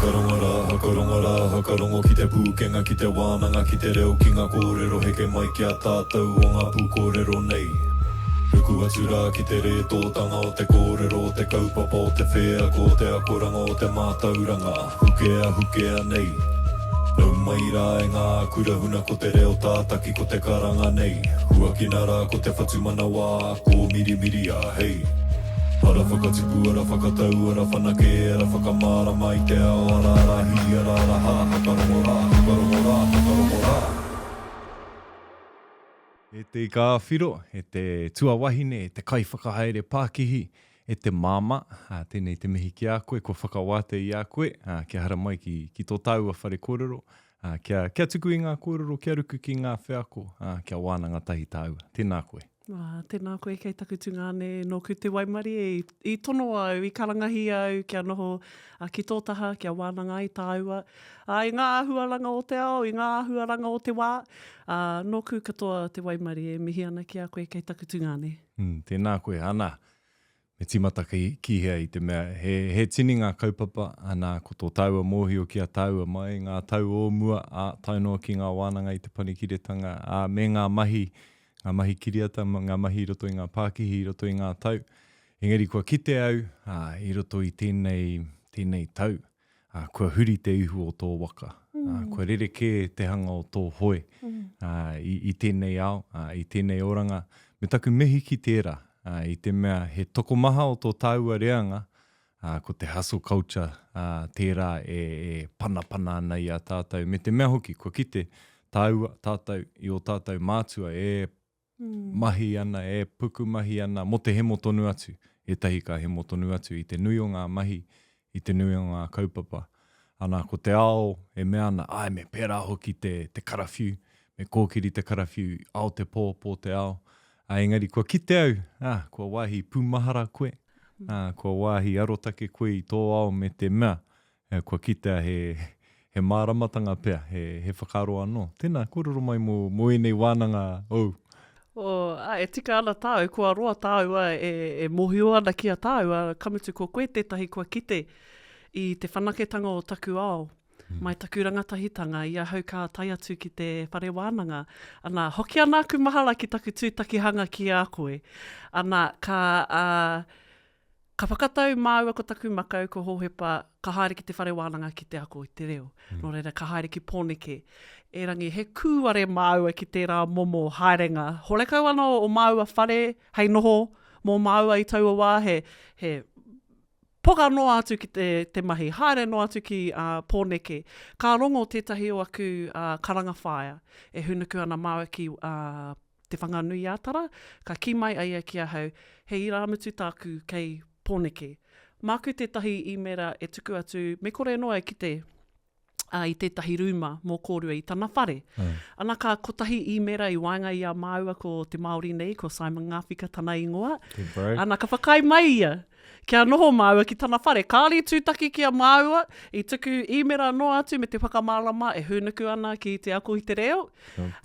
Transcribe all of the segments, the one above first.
Hakarongo rā, hakarongo rā, hakarongo ki te pūkenga, ki te wānanga, ki te reo, ki ngā kōrero heke mai ki a tātou o ngā pūkōrero nei. Ruku atu rā ki te rētōtanga o te kōrero, o te kaupapa, o te wheako, o te akoranga, o te mātauranga, hukea, hukea nei. Nau mai rā e ngā kura huna ko te reo tātaki ko te karanga nei. Huakina rā ko te whatumanawa, kōmirimiria, hei. Ara whakatipu, ara whakatau, ara whanake, ara whakamārama i te ao, ara ara hī, ara ara hā, hakarongo rā, hakarongo rā, hakarongo rā. E te ika-a-whiro, e te tuawahine, e te kaiwhakahaere pākihi, e te māmā, tēnei te mihi ki a koe, kua whakawātea i a koe, kia haramai ki, ki tō tāua whare kōrero, kia, kia tuku i ngā kōrero, kia ruku ki ngā wheako, kia wānanga tahi tāua. Tēnā koe. Ā, tēnā koe kei taku tungāne, nōku te waimarie i, i tono au, i karangahi au kia noho ki tō taha, kia wānanga ai tāua, ā, i ngā āhuaranga o te ao, i ngā āhuaranga o te wā, ā, nōku katoa te waimarie e mihi ana ki a koe kei taku tungāne. Mm, tēnā koe, ana, me tīmata ki, ki hea i te mea, he, he tini ngā kaupapa, ana, ko tō tāua mōhio ki a tāua mai ngā tau o mua, ā, tae noa ki ngā wānanga i te Panekiretanga, ā, me ngā mahi ngā mahi kiriata, ngā mahi i roto i ngā pākihi, i roto i ngā tau. Engari kua kite au, ā, i roto i tēnei, tēnei tau, ā, kua huri te ihu o tō waka, ā, kua rerekē te hanga o tō hoe, ā, i, i tēnei ao, ā, i tēnei oranga. Me taku mihi ki tērā, ā, i te mea he tokomaha o tō tāua reanga, ā, ko te hustle culture, ā, tērā e, e panapana ana i a tātou. Me te mea hoki, kua kite tāua, tātou, i ō tātou mātua e mahi ana, e pukumahi ana, mō te hemo tonu atu. Ētahi ka hemo tonu atu i te nui o ngā mahi, i te nui o ngā kaupapa. Ana, ko te ao e mea ana, āe, me pērā hoki te, te karawhiu, me kōkiri te karawhiu, ao te pō, pō te ao. Ā, engari kua kite au, ā, kua wāhi pūmahara koe, ā, kua wāhi arotake koe i tō ao me te mea, kua kitea he, he māramatanga pea, he, he whakaaro anō. Tēnā, kōrero mai mō, mō ēnei wānanga ōu. Oh, ā, e tika ana tāu, kua roa tāua e, e mōhio ana ki a tāua, ka mutu ko koe tētahi kua kite i te whanaketanga o taku ao, mai taku rangatahitanga i ahau ka tae atu ki te whare wānanga. Ana, hoki ana aku mahara ki taku tūtakihanga ki a koe. Ana, ka, ā, ka whakatau māua ko taku makau, ko Hōhepa, ka haere ki te whare wānanga ki te ako i te reo. Nō reira, ka haere ki Pōneke. Erangi, he kūare māua ki tērā momo haerenga. Horekau ana o māua whare hei noho mō māua i taua wā, he, he Poka noa atu ki te, te mahi, haere noa atu ki uh, Pōneke. Ka rongo tētahi o aku uh, karanga whaea, e hūnuku ana māua ki uh, Te Whanganui-ā-Tara, ka kī mai a ia ki ahau, he irāmutu tāku kei Pōneke. Māku tētahi īmēra e tuku atu, me kore noa e kite ā, i tētahi rūma mō kōrua i tana whare. Ana ka kotahi īmēra i waenga i a māua ko te Māori nei, ko Simon Ngāwhika tana ingoa. Ana ka whakaae mai ia kia noho māua ki tana whare. Kāore i tūtaki ki a māua, i tuku īmēra noa atu me te whakamārama e hūnuku ana ki te ako i te reo.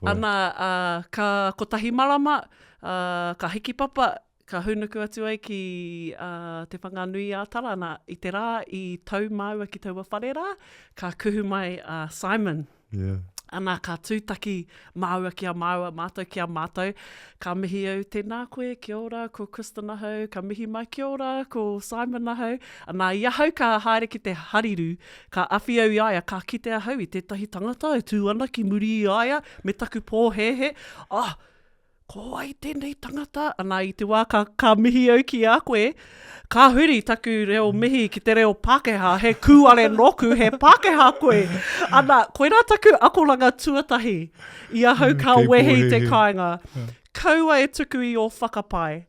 Ana, ā, ka kotahi marama, ā, ka hikipapa, Ka hūnuku atu ai ki Te Whanganui-ā-Tara, nā, i te rā i tau māua ki taua whare rā, ka kuhu mai a Simon. Yeah. Ana, ka tūtaki māua ki a māua, mātou ki a mātou. Ka mihi au, tēnā koe, kia ora, ko Kristen ahau, ka mihi mai, kia ora, ko Simon ahau. Ana, i ahau ka haere ki te harirū, ka awhi au i a ia, ka kite ahau i tētahi tangata e tū ana ki muri i a ia, me taku pōhēhē, ah, Ko wai tēnei tangata? Ana, i te wā ka, ka mihi au ki a koe, ka huri taku reo mihi ki te reo Pākehā, he kūare nōku, he Pākehā koe. Ana, koirā taku akoranga tuatahi i ahau ka Kei wehi i te kāinga. Kaua e tuku i ō whakapae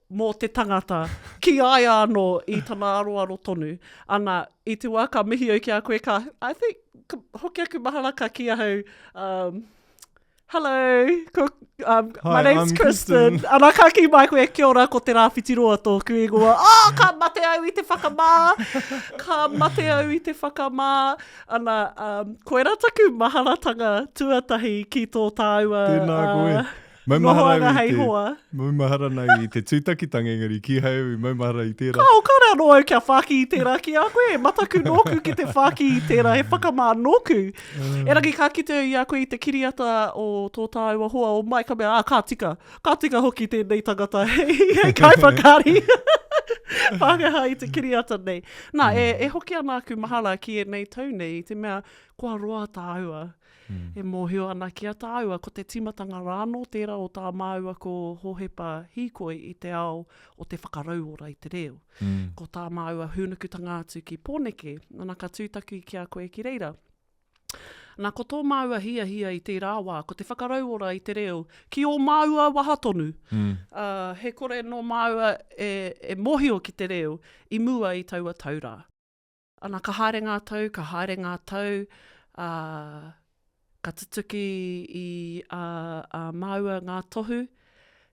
mō te tangata ki a ia anō i tana aroaro tonu. Ana, i te wā ka mihi au ki a koe, ka, I think, ka hoki aku mahara ka kī ahau, um, Hello, ko, um, Hi, my name's I'm Kristen. Kristen. Ana ka kī mai koe, kia ora, ko Te Rāwhitiroa tōku ingoa. Oh, ka mate au i te whakamā. Ka mate au i te whakamā. Ana, um, koirā taku maharatanga tuatahi ki tō tāua. Tēnā koe. Maumahara Noho ana au i hei te, hoa. maumahara nau i te tūtakitanga engari kīhai au i maumahara i tērā. Kāo, kāre anō au kia whāki i tērā ki a koe, e mataku nōku ki te whāki i tērā, he whakamā nōku. Erangi ka kite au i a koe i te kiriata o tō tāua hoa o Mike, ka mea, ā, ka tika, ka tika hoki tēnei tangata hei, hei kaiwhakaari Pākehā i te kiriata nei. Nā, e, e hoki ana aku mahara ki ēnei tau nei, i te mea kua roa tāua. E mōhio ana ki a tāua, ko te tīmatanga rānō tērā o tā māua ko Hōhepa hīkoi i te ao o te whakarauora i te reo. Ko tā māua hūnukutanga atu ki Pōneke, nana ka tūtaki ki a koe ki reira. Nā, ko tō māua hiahia i tērā wā, ko te whakarauora i te reo ki ō māua waha tonu. Ā, he kore nō māua e, e mōhio ki te reo i mua i taua tau rā. Ana, ka haere ngā tau, ka haere ngā tau, ā, ka tutuki i a, a māua ngā tohu,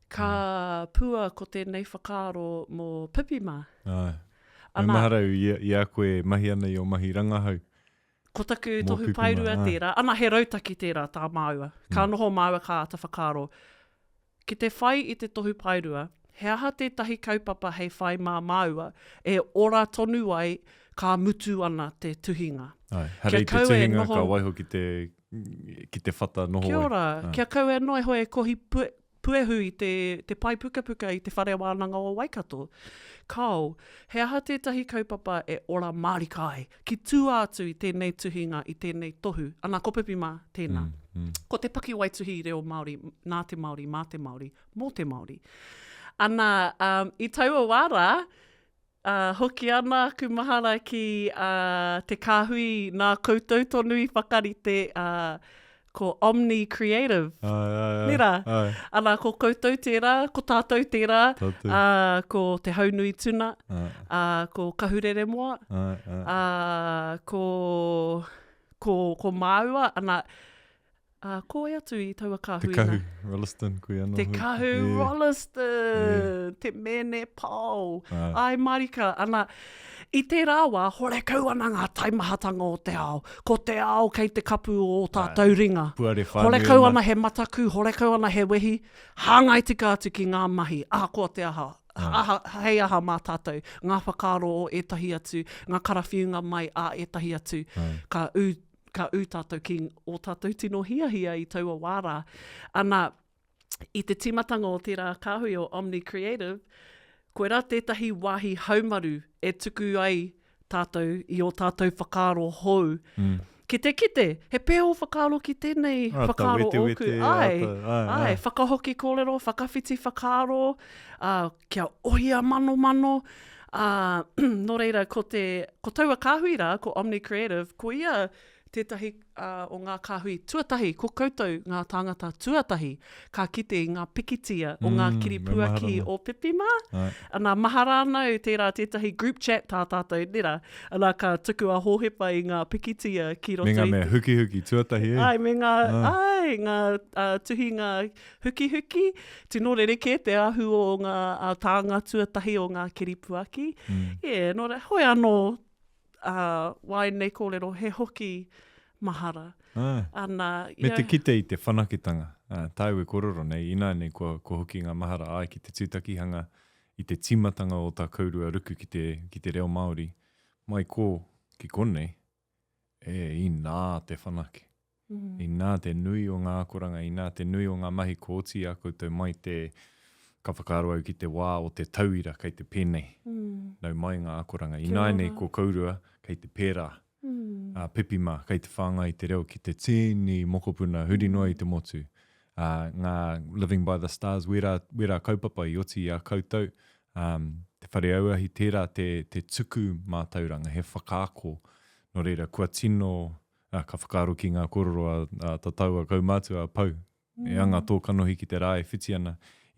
ka pua ko tēnei whakaaro mō Pipi mā. Āe. Ana. Maumahara au i, i a koe e mahi ana i ō mahi rangahau. Ko taku Mō tohu Pipi mā, paerua āe. tērā. Ana, he rautaki tērā tā māua. Ka noho māua ka āta whakaaro. Ki te whai i te tohu paerua, he aha tētahi kaupapa hei whai mā māua e ora tonu ai ka mutu ana te tuhinga? Āe, hara i te tuhinga ka waiho ki te, ki te whata noho ai. Kia ora, kia kaua e noa iho e kohi puehu i te, te pae pukapuka i te Whare Wānanga o Waikato. Kāo, he aha tētahi kaupapa e ora mārika ai, ki tua atu i tēnei tuhinga, i tēnei tohu, ana ko Pipi mā, tēnā. Ko te pakiwaituhi reo Māori, nā te Māori, mā te Māori, mō te Māori. Ana, um, i taua wā rā, uh, hoki ana aku mahara ki uh, te kāhui nā koutou tonu i whakarite, uh, ko Omni Creative. Ai, ai, ai. Nē rā? Ai. Ana, ko koutou tērā, ko tātou tērā, Tātou. uh, ko Te Haunui Tuna, Ai. uh, ko Kahureremoa, Ai, ai. uh, ko ko, ko māua, ana, ā, ko wai atu i taua kāhui Te Kahu nā? Rolleston, koe anō Te hoki. Kahu Yeah. Rolleston, Yeah. te mēne pao. Āe. Āe marika, ana, i tērā wā, horekau ana ngā taimahatanga o te ao. Ko te ao kei te kapu o ō tātou ringa. Puare whānui Horekau ana. ana he mataku, horekau ana he wehi, hāngai tika atu ki ngā mahi, ahakoa te aha, aha, hei aha mā tātou, ngā whakaaro o ētahi atu, ngā karawhiunga mai a ētahi atu, ka ū, ka ū tātou ki ō tātou tino hiahia i taua wā rā. Ana, i te tīmatanga o tērā kāhui o Omni Creative, koirā tētahi wāhi haumaru e tuku ai tātou i ō tātou whakaaro hou. Mm. Ki te kite, he pēhea ō whakaaro ki tēnei Āta whakaaro ōku? wetewete, Āe, āta, āe, āe, āe. whakahoki kōrero, whakawhiti whakaaro, ā, kia ohia manomano, ā, nō reira, ko te, ko taua kāhui rā, ko Omni Creative, ko ia tētahi o ngā kāhui tuatahi, ko koutou ngā tāngata tuatahi ka kite i ngā pikitia o ngā kiripuaki o Pipi mā. Ana, mahara ana au tērā tētahi group chat tā tātou, nē rā? Ana, ka tuku a Hōhepa i ngā pikitia ki roto i te... Me ngā mea hukihuki tuatahi, e? Āe, me ngā, āe, ngā tuhinga hukihuki. Tino rerekē te ahu o ngā tānga tuatahi o ngā kiripuaki. Yeah, nō reira, hoi anō ā, wā ēnei kōrero, he hoki mahara. Āe. Ana, Me ia. te kite i te whanaketanga, ā, tāu e kōrero nei, ināianei kua, kua hoki ngā mahara āe ki te tūtakihanga i te tīmatanga o tā kourua ruku ki te, ki te reo Māori, mai kō ki konei, e, inā te whanake. Inā te nui o ngā akoranga, inā te nui o ngā mahi kua oti i a koutou mai te, ka whakaaro au ki te wā o te tauira kei te pēnei, nau mai ngā akoranga. Ināianei ko kourua kei te pērā, ā, pipi mā, kei te whāngai i te reo ki te tīni mokopuna huri noa i te motu. Ā, ngā Living by the Stars, wērā, wērā kaupapa i oti i a koutou, ā, te whare auahi, tērā te, te tuku mātauranga, he whakaako. Nō reira, kua tino Ā, ka whakaaro ki ngā kōrero a, a ta taua kaumātua a Pou, e anga tō kanohi ki te rā e whiti ana,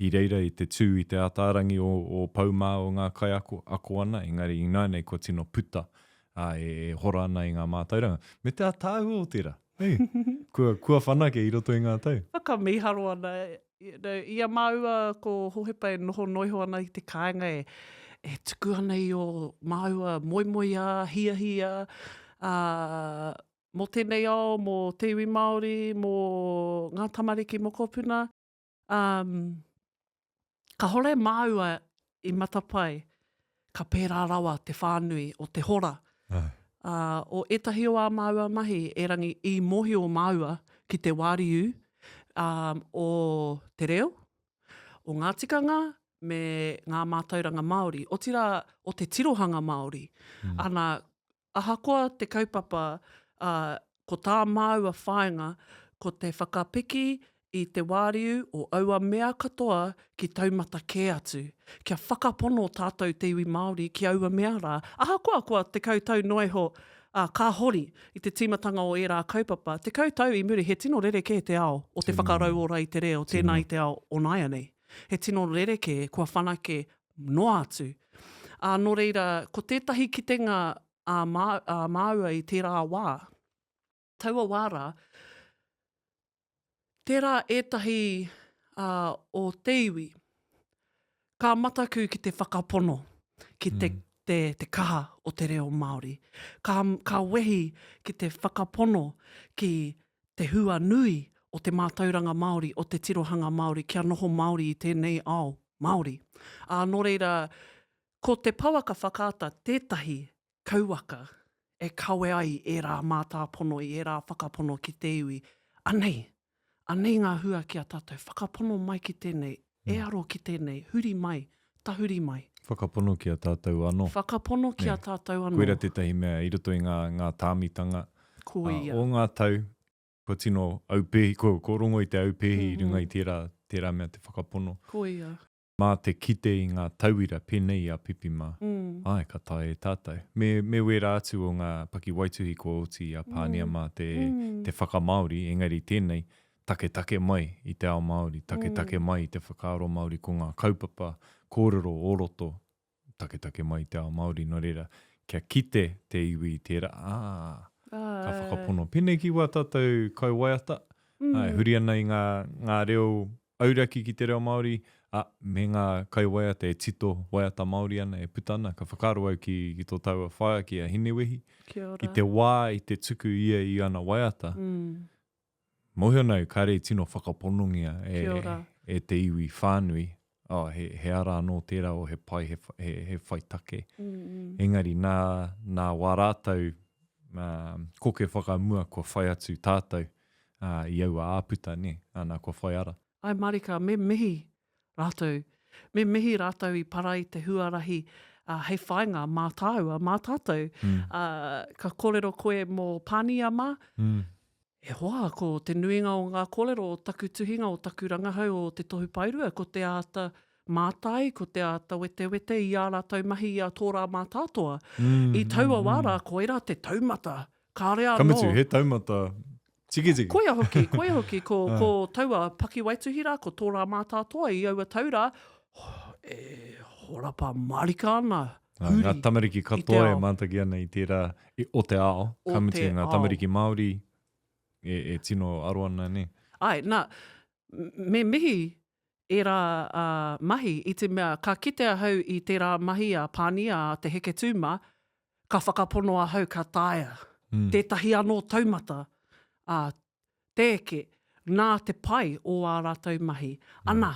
i reira i te tū i te ātārangi o, o Pou mā o ngā kaiako, ako ana, engari ināianei kua tino puta, ā, e, e hora ana i ngā mātauranga. Me te ātaahua o tērā, hei, kua, kua whanake i roto i ngā tau. Whakamīharo ana, you know, i a māua ko Hohepa e noho noiho ana i te kāinga e, e tuku ana i ō māua moemoeā, hiahia, ā, mō tēnei ao, mō te iwi Māori, mō ngā tamariki mokopuna. Um, kahore māua i matapae ka pērā rawa te whānui o te hora. Ai. Uh, o ētahi o ā māua mahi, erangi i mōhio māua ki te wāriu um, o te reo, o ngā tikanga me ngā mātauranga Māori, otirā o te tirohanga Māori. Mm. Ana, Ahakoa te kaupapa, ā, ko tā māua whāinga ko te whakapiki i te wāriu o aua mea katoa ki taumata kē atu, kia whakapono tātou te iwi Māori ki aua mea rā, ahakoa kua 10 tau noa iho, ā, ka hori i te tīmatanga o ērā kaupapa, 10 tau i muri he tino rerekē te ao o te whakarauora i te reo tēnā i te ao o nāianei. He tino rerekē, kua whanake noa atu. Ā, nō reira, ko tētahi kitenga ā, mā, ā māua i tērā wā, taua wā rā, tērā ētahi ā, o te iwi, ka mataku ki te whakapono, ki te, mm. te, te kaha o te reo Māori. Ka, ka wehi ki te whakapono ki te hua nui o te mātauranga Māori, o te tirohanga Māori, kia noho Māori i tēnei ao Māori. Ā, nō reira, ko te pouaka whakaata tētahi kauwaka e kawe ai ērā mātāpono, i ērā whakapono ki te iwi, anei, anei ngā hua ki a tātou, whakapono mai ki tēnei, e aro ki tēnei, huri mai, tahuri mai. Whakapono ki a tātou anō. Whakapono ki a tātou anō. Koira tētahi mea i roto i ngā, ngā tāmitanga Koia. o ngā tau, kua tino aupēhi, kua, kua rongo i te aupēhi i runga i tērā, tērā mea te whakapono. Koia. Mā te kite i ngā tauira pēnei i a Pipi mā, āe, ka taea e tātou. Me, me wērā atu o ngā pakiwaituhi kua oti i a Pānia mā te, te whakamāori, engari tēnei, taketake mai i te ao Māori, taketake mai i te whakaaro Māori, ko ngā kaupapa kōrero o roto, taketake mai i te ao Māori, nō reira, kia kite te iwi i tērā, ā, ka whakapono. Pēnei ki wā tātou kaiwaiata, ā, e huri ana i ngā, ngā reo auraki ki te reo Māori, ā, me ngā kaiwaiata e tito waiata Māori ana, e puta ana, ka whakaaro au ki, ki tō tāua whaea, ki a Hinewehi, i te wā i te tuku ia i ana waiata, Mōhio ana au kāre i tino whakaponongia e, e te iwi whānui, oh, he, he ara anō tērā o he pai, he, he, he whai take. Mm -mm. Engari nā, nā wā rātou uh, koke whakamua kua whai atu tātou uh, i aua āputa, nē, ana, kua whai ara. Ai marika, me mihi rātou. Me mihi rātou i para i te huarahi uh, hei whāinga mā tāua, mā tātou. Mm. Uh, ka kōrero koe mō Pānia mā, mm. E hoa, ko te nuinga o ngā kōrero o taku tuhinga, o taku rangahau o Te Tohu Paerua, ko te āta mātai, ko te āta wetewete i ā rātou mahi i a Tōrā Mātātoa. Mm, I taua wā rā, koirā te taumata. Kāre anō. Ka mutu, he taumata tiketike. Koia hoki, koia hoki, ko, ko taua pakiwaituhi rā, ko Tōrā Mātātoa i aua tau rā, e horapa mārika ana, huri Ngā tamariki katoa e mātaki ana i tērā, o te ao, ka mutu ngā tamariki Māori e, e tino aro ana, nē. Āe, nā, me mihi ērā uh, mahi i te mea ka kite ahau i tērā mahi a Pānia a Te Heketū mā, ka whakapono ahau ka taea mm. tētahi anō taumata a te eke nā te pai o ā rātou mahi. Mm. Ana,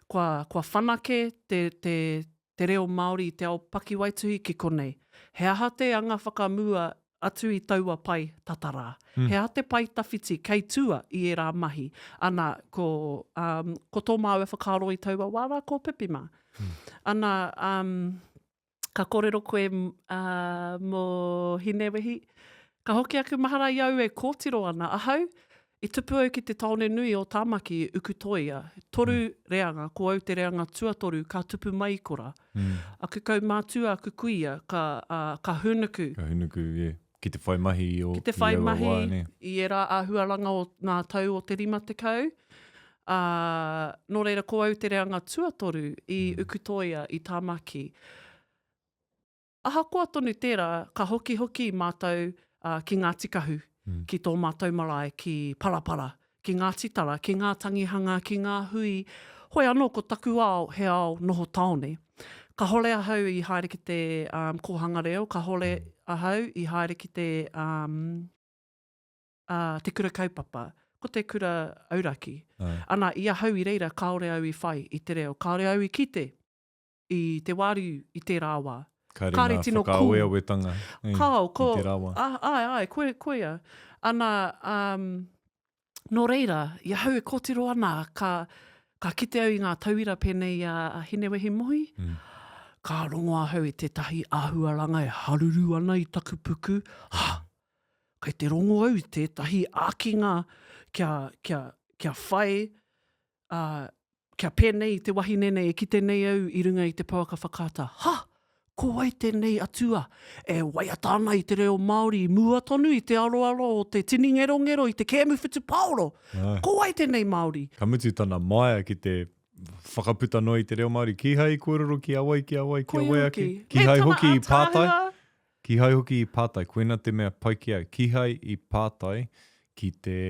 kua, kua whanake te, te, te reo Māori i te ao pakiwaituhi ki konei. He aha te anga whakamua atu i taua pae tata rā? Mm. He aha te pae tawhiti kei tua i ērā mahi? Ana, ko, um, ko tō māua whakaaro i taua wā rā, ko Pipi mā. Mm. Ana, um, ka kōrero koe uh, mō Hinewehi. Ka hoki aku mahara i au e kōtiro ana ahau, i tupu au ki te tāone nui o Tāmaki, Ukutoia. Toru mm. reanga, ko au te reanga tuatoru, ka tupu mai i kora. Mm. Aku kaumātua, aku kuia, ka, uh, ka hūnuku. Ka hūnuku, yeah. Ki te whai mahi i, o, ki te whai i mahi wā, ne? i ērā āhuaranga o ngā tau o te 50. Ā, nō reira ko au te reanga tuatoru i mm. Ukutoia, i Tāmaki. Ahakoa tonu tērā, ka hokihoki mātou uh, ki Ngāti Kahu, mm. ki tō mātou marae, ki Parapara, ki Ngāti Tara, ki ngā tangihanga, ki ngā hui. Hoi anō, ko taku ao, he ao noho tāone. Kahore ahau i haere ki te um, kōhanga reo, kahore mm. ahau i haere ki te um, ā, te kura kaupapa. ko te kura auraki. Ana, i ahau i reira, kāore au i whai i te reo, kāore au i kite i te wāriu i tērā wā. Kāre ngā whakaaweawetanga i tērā wā. Āe, āe, koia. Ana, um, Nō reira, i ahau e kōtiro ana, ka, ka kite au i ngā tauira pēnei i a Hinewehi Mohi, mm. ka rongo ahau i tētahi āhuaranga e haruru ana i taku puku, ha! Kei te rongo au i tētahi ākinga kia, kia, kia whai, ā, kia pēnei i te wahine nei e kite nei au i runga i te pouaka whakaata, Ha! Ko wai tēnei atua e waiata ana i te reo Māori i mua tonu i te aroaro o te tini ngerongero i te kēmu whutupaoro? Ko wai tēnei Māori? Ka mutu tana māia ki te whakaputa noa i te reo Māori, kīhai i kōrero ki a wai, ki a wai, ki a wai ake. Kīhai hoki i pātai, kīhai hoki i pātai, koina te mea pai ki au, kīhai i pātai ki te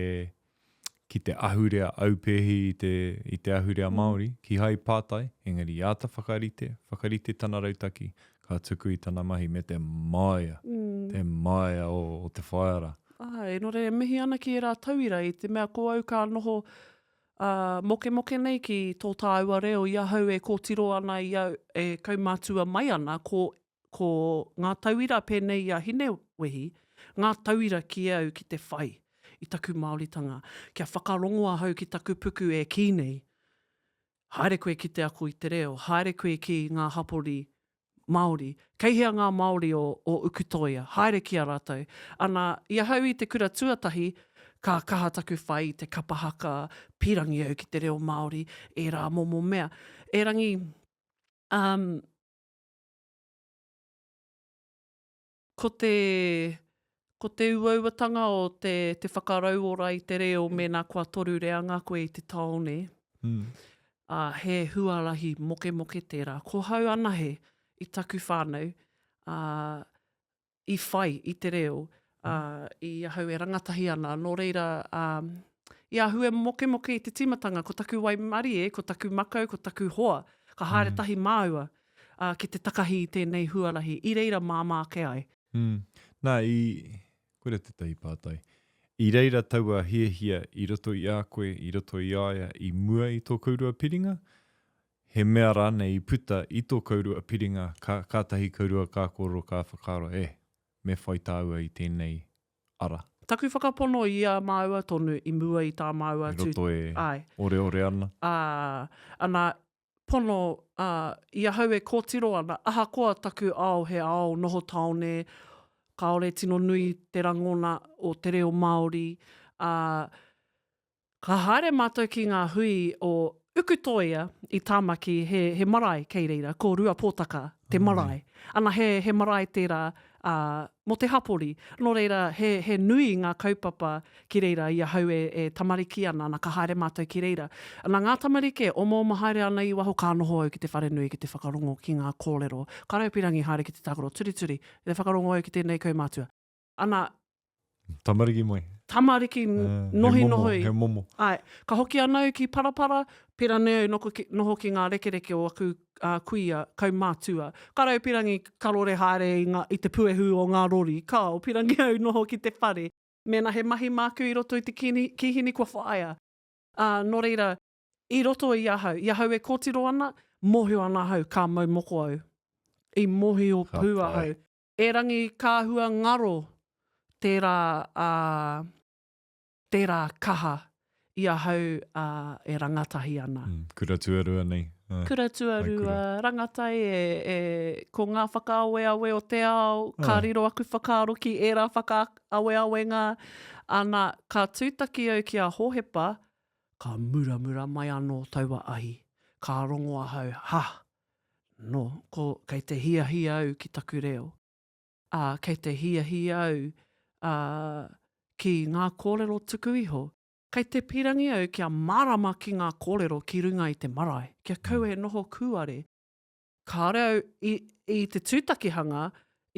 ki te ahurea aupēhi i te, i te ahurea mm. Māori, kīhai i pātai, engari i āta whakarite, whakarite tana rautaki, ka tuku i tana mahi me te māia, mm. te māia o, o te whaea rā. Āe, nō reira, mihi ana ki ērā tauira i te mea ko au ka noho uh, mokemoke nei ki tō tāua reo i ahau e kōtiro ana i au, e kaumātua mai ana, ko ko ngā tauira pēnei i a Hinewehi, ngā tauira ki au ki te whai i taku Māoritanga, kia whakarongo ahau ki taku puku e kī nei, haere koe ki te ako i te reo, haere koe ki ngā hapori Māori, kei hea ngā Māori o, o Ukutoia, haere ki a rātou. Ana, i ahau i te kura tuatahi, ka kaha taku whai i te kapa haka, pīrangi au ki te reo Māori, ērā momo mea. Erangi, um, Ko te, ko te uauatanga o te, te whakarauora i te reo mēnā kua toru reanga koe i te tāone, mm. ā, he huarahi mokemoke tērā. Ko hau anahe i taku whānau, ā, i whai i te reo, ā, i ahau e rangatahi ana, nō reira, ā, i ahu e mokemoke i te tīmatanga, ko taku waimarie, ko taku makau, ko taku hoa, ka haere mm. tahi māua, ā, ki te takahi i tēnei huarahi, i reira māmā ake ai. Mm. Nā, i, koira tētahi pātai. I reira taua hiahia i roto i a koe, i roto i a ia, i mua i tō kourua piringa? He mea rānei i puta i tō kourua piringa, ka, kātahi kourua ka kōrero, ka whakaaro, e, me whai tāua i tēnei ara? Taku whakapono i a māua tonu i mua i tā māua tū. I roto e Āe. oreore ana. Ā, ana, pono, ā, i ahau e kōtiro ana, ahakoa taku ao he ao noho tāone, kāore tino nui te rangona o te reo Māori, ā, ka haere mātou ki ngā hui o Ukutoia i Tāmaki, he, he marae kei reira, ko Ruapōtaka te marae. Ana, he, he marae tērā, ā, mō te hapori. Nō reira, he, he nui ngā kaupapa ki reira i ahau e, e tamariki ana, ana, ka haere mātou ki reira. Ana, ngā tamariki e omaoma haere ana i waho, ka noho au ki te wharenui ki te whakarongo ki ngā kōrero. Ka raupirangi haere ki te tākaro turituri, te whakarongo au ki tēnei kaumātua. Ana, Tamariki mai. Tamariki nohinohi. He momo, he momo. Āe. Ka hoki ana au ki Parapara, pera nei au noko ki, noho ki ngā rekereke o aku uh, kuia, kaumātua. Ka raupirangi karore haere i, ngā, i te puehu o ngā rori. Kao, pirangi au noho ki te whare. Mēnā he mahi māku i roto i te kīni, kīhini kua whāia. Ā, nō reira, i roto i ahau, i ahau e kōtiro ana, mōhio ana ahau ka mau moko au. I mōhio pū ahau. Erangi ka hua ngaro tērā, ā, tērā kaha i ahau, ā, e rangatahi ana. Mm, kura tuarua nei. Ā, kura tuarua, rangatahi e, e, ko ngā whakaaweawe o te ao, ka riro aku whakaaro ki ērā whakaaweawenga, ana, ka tūtaki au ki a Hohepa, ka muramura mai anō taua ahi, ka rongo ahau, ha! Nō, ko, kei te hiahia au ki taku reo. Ā, kei te hiahia au, ā, ki ngā kōrero tuku iho. Kei te pīrangi au kia mārama ki ngā kōrero ki runga i te marae, kia kaua e noho kūare. Kāore au i, i te tūtakihanga,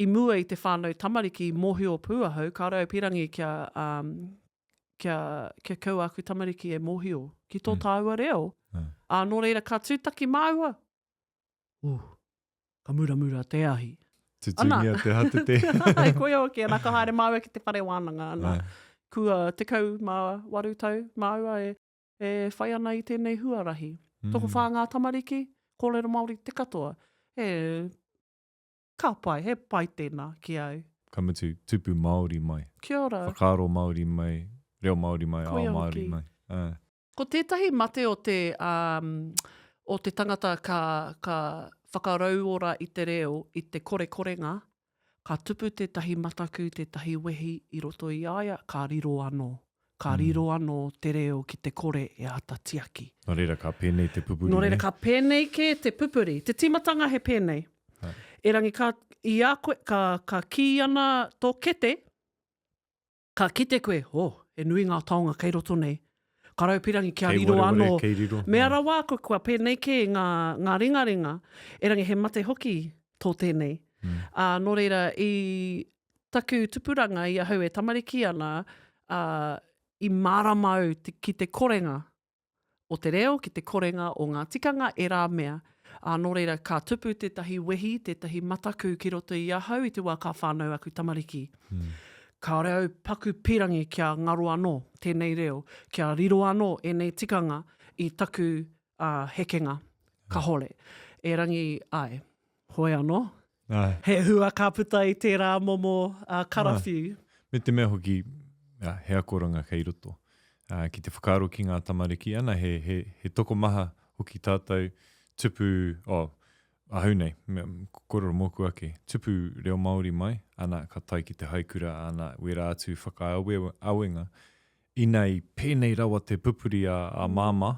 i mua i te whānau tamariki i mōhio pū ahau, kāore au pīrangi kia, ā, kia, kia kaua aku tamariki e mōhio ki tō mm. tāua reo. Mm. Ā, nō reira, ka tūtaki māua, uh, ka muramura te ahi. Tutungia te hatete. Ai, koia hoki, ana ka haere māua ki te whare wānanga, ana. Kua 18 tau māua e, e whai ana i tēnei huarahi. Mm. Tokowhā ngā tamariki, kōrero Māori te katoa. E, ka pai, he pai tēnā ki au. Ka mutu, tupu Māori mai. Kia ora. Whakaaro Māori mai, reo Māori mai, ao Māori mai. Uh. Ko tētahi mate o te, um, o te tangata ka, ka whakarauora i te reo i te korekorenga, ka tupu tētahi mataku, tētahi wehi i roto i a ia, ka riro anō. Ka riro anō te reo ki te kore e āta tiaki. Nō reira ka pēnei te pupuri, Nō reira ka pēnei kē te pupuri. Te tīmatanga he pēnei. Erangi ka, i a koe, ka, ka kī ana tō kete, Ka kite koe, oh, he nui ngā taonga kei roto nei. Ka raupirangi kia Kei riro wareware, anō. kei riro. Mea rawa aku kua pēnei kē ngā, ngā ringaringa, erangi he mate hoki tō tēnei. Ā, nō reira, i taku tupuranga i ahau e tamariki ana, ā, i mārama au te, ki te korenga o te reo, ki te korenga o ngā tikanga, ērā mea. Ā, nō reira, ka tupu tētahi wehi, tētahi mataku ki roto i ahau i te wā ka whānau aku tamariki. Kāore au paku pīrangi kia ngaro anō tēnei reo, kia riro anō ēnei tikanga i taku ā, hekenga. Kahore. Erangi, āe, hoi anō. Āe. He hua ka puta i tērā momo karawhiu. Me te mea hoki, he akoranga kei roto. Ki te whakaaro ki ngā tamariki, ana he, he, he tokomaha hoki tātou tupu, oh, ahau nei, kōrero mōku ake, tupu reo Māori mai, ana ka tae ki te haikura, ana wērā atu whakaawenga, ina i pēnei rawa te pupuri a, a māmā,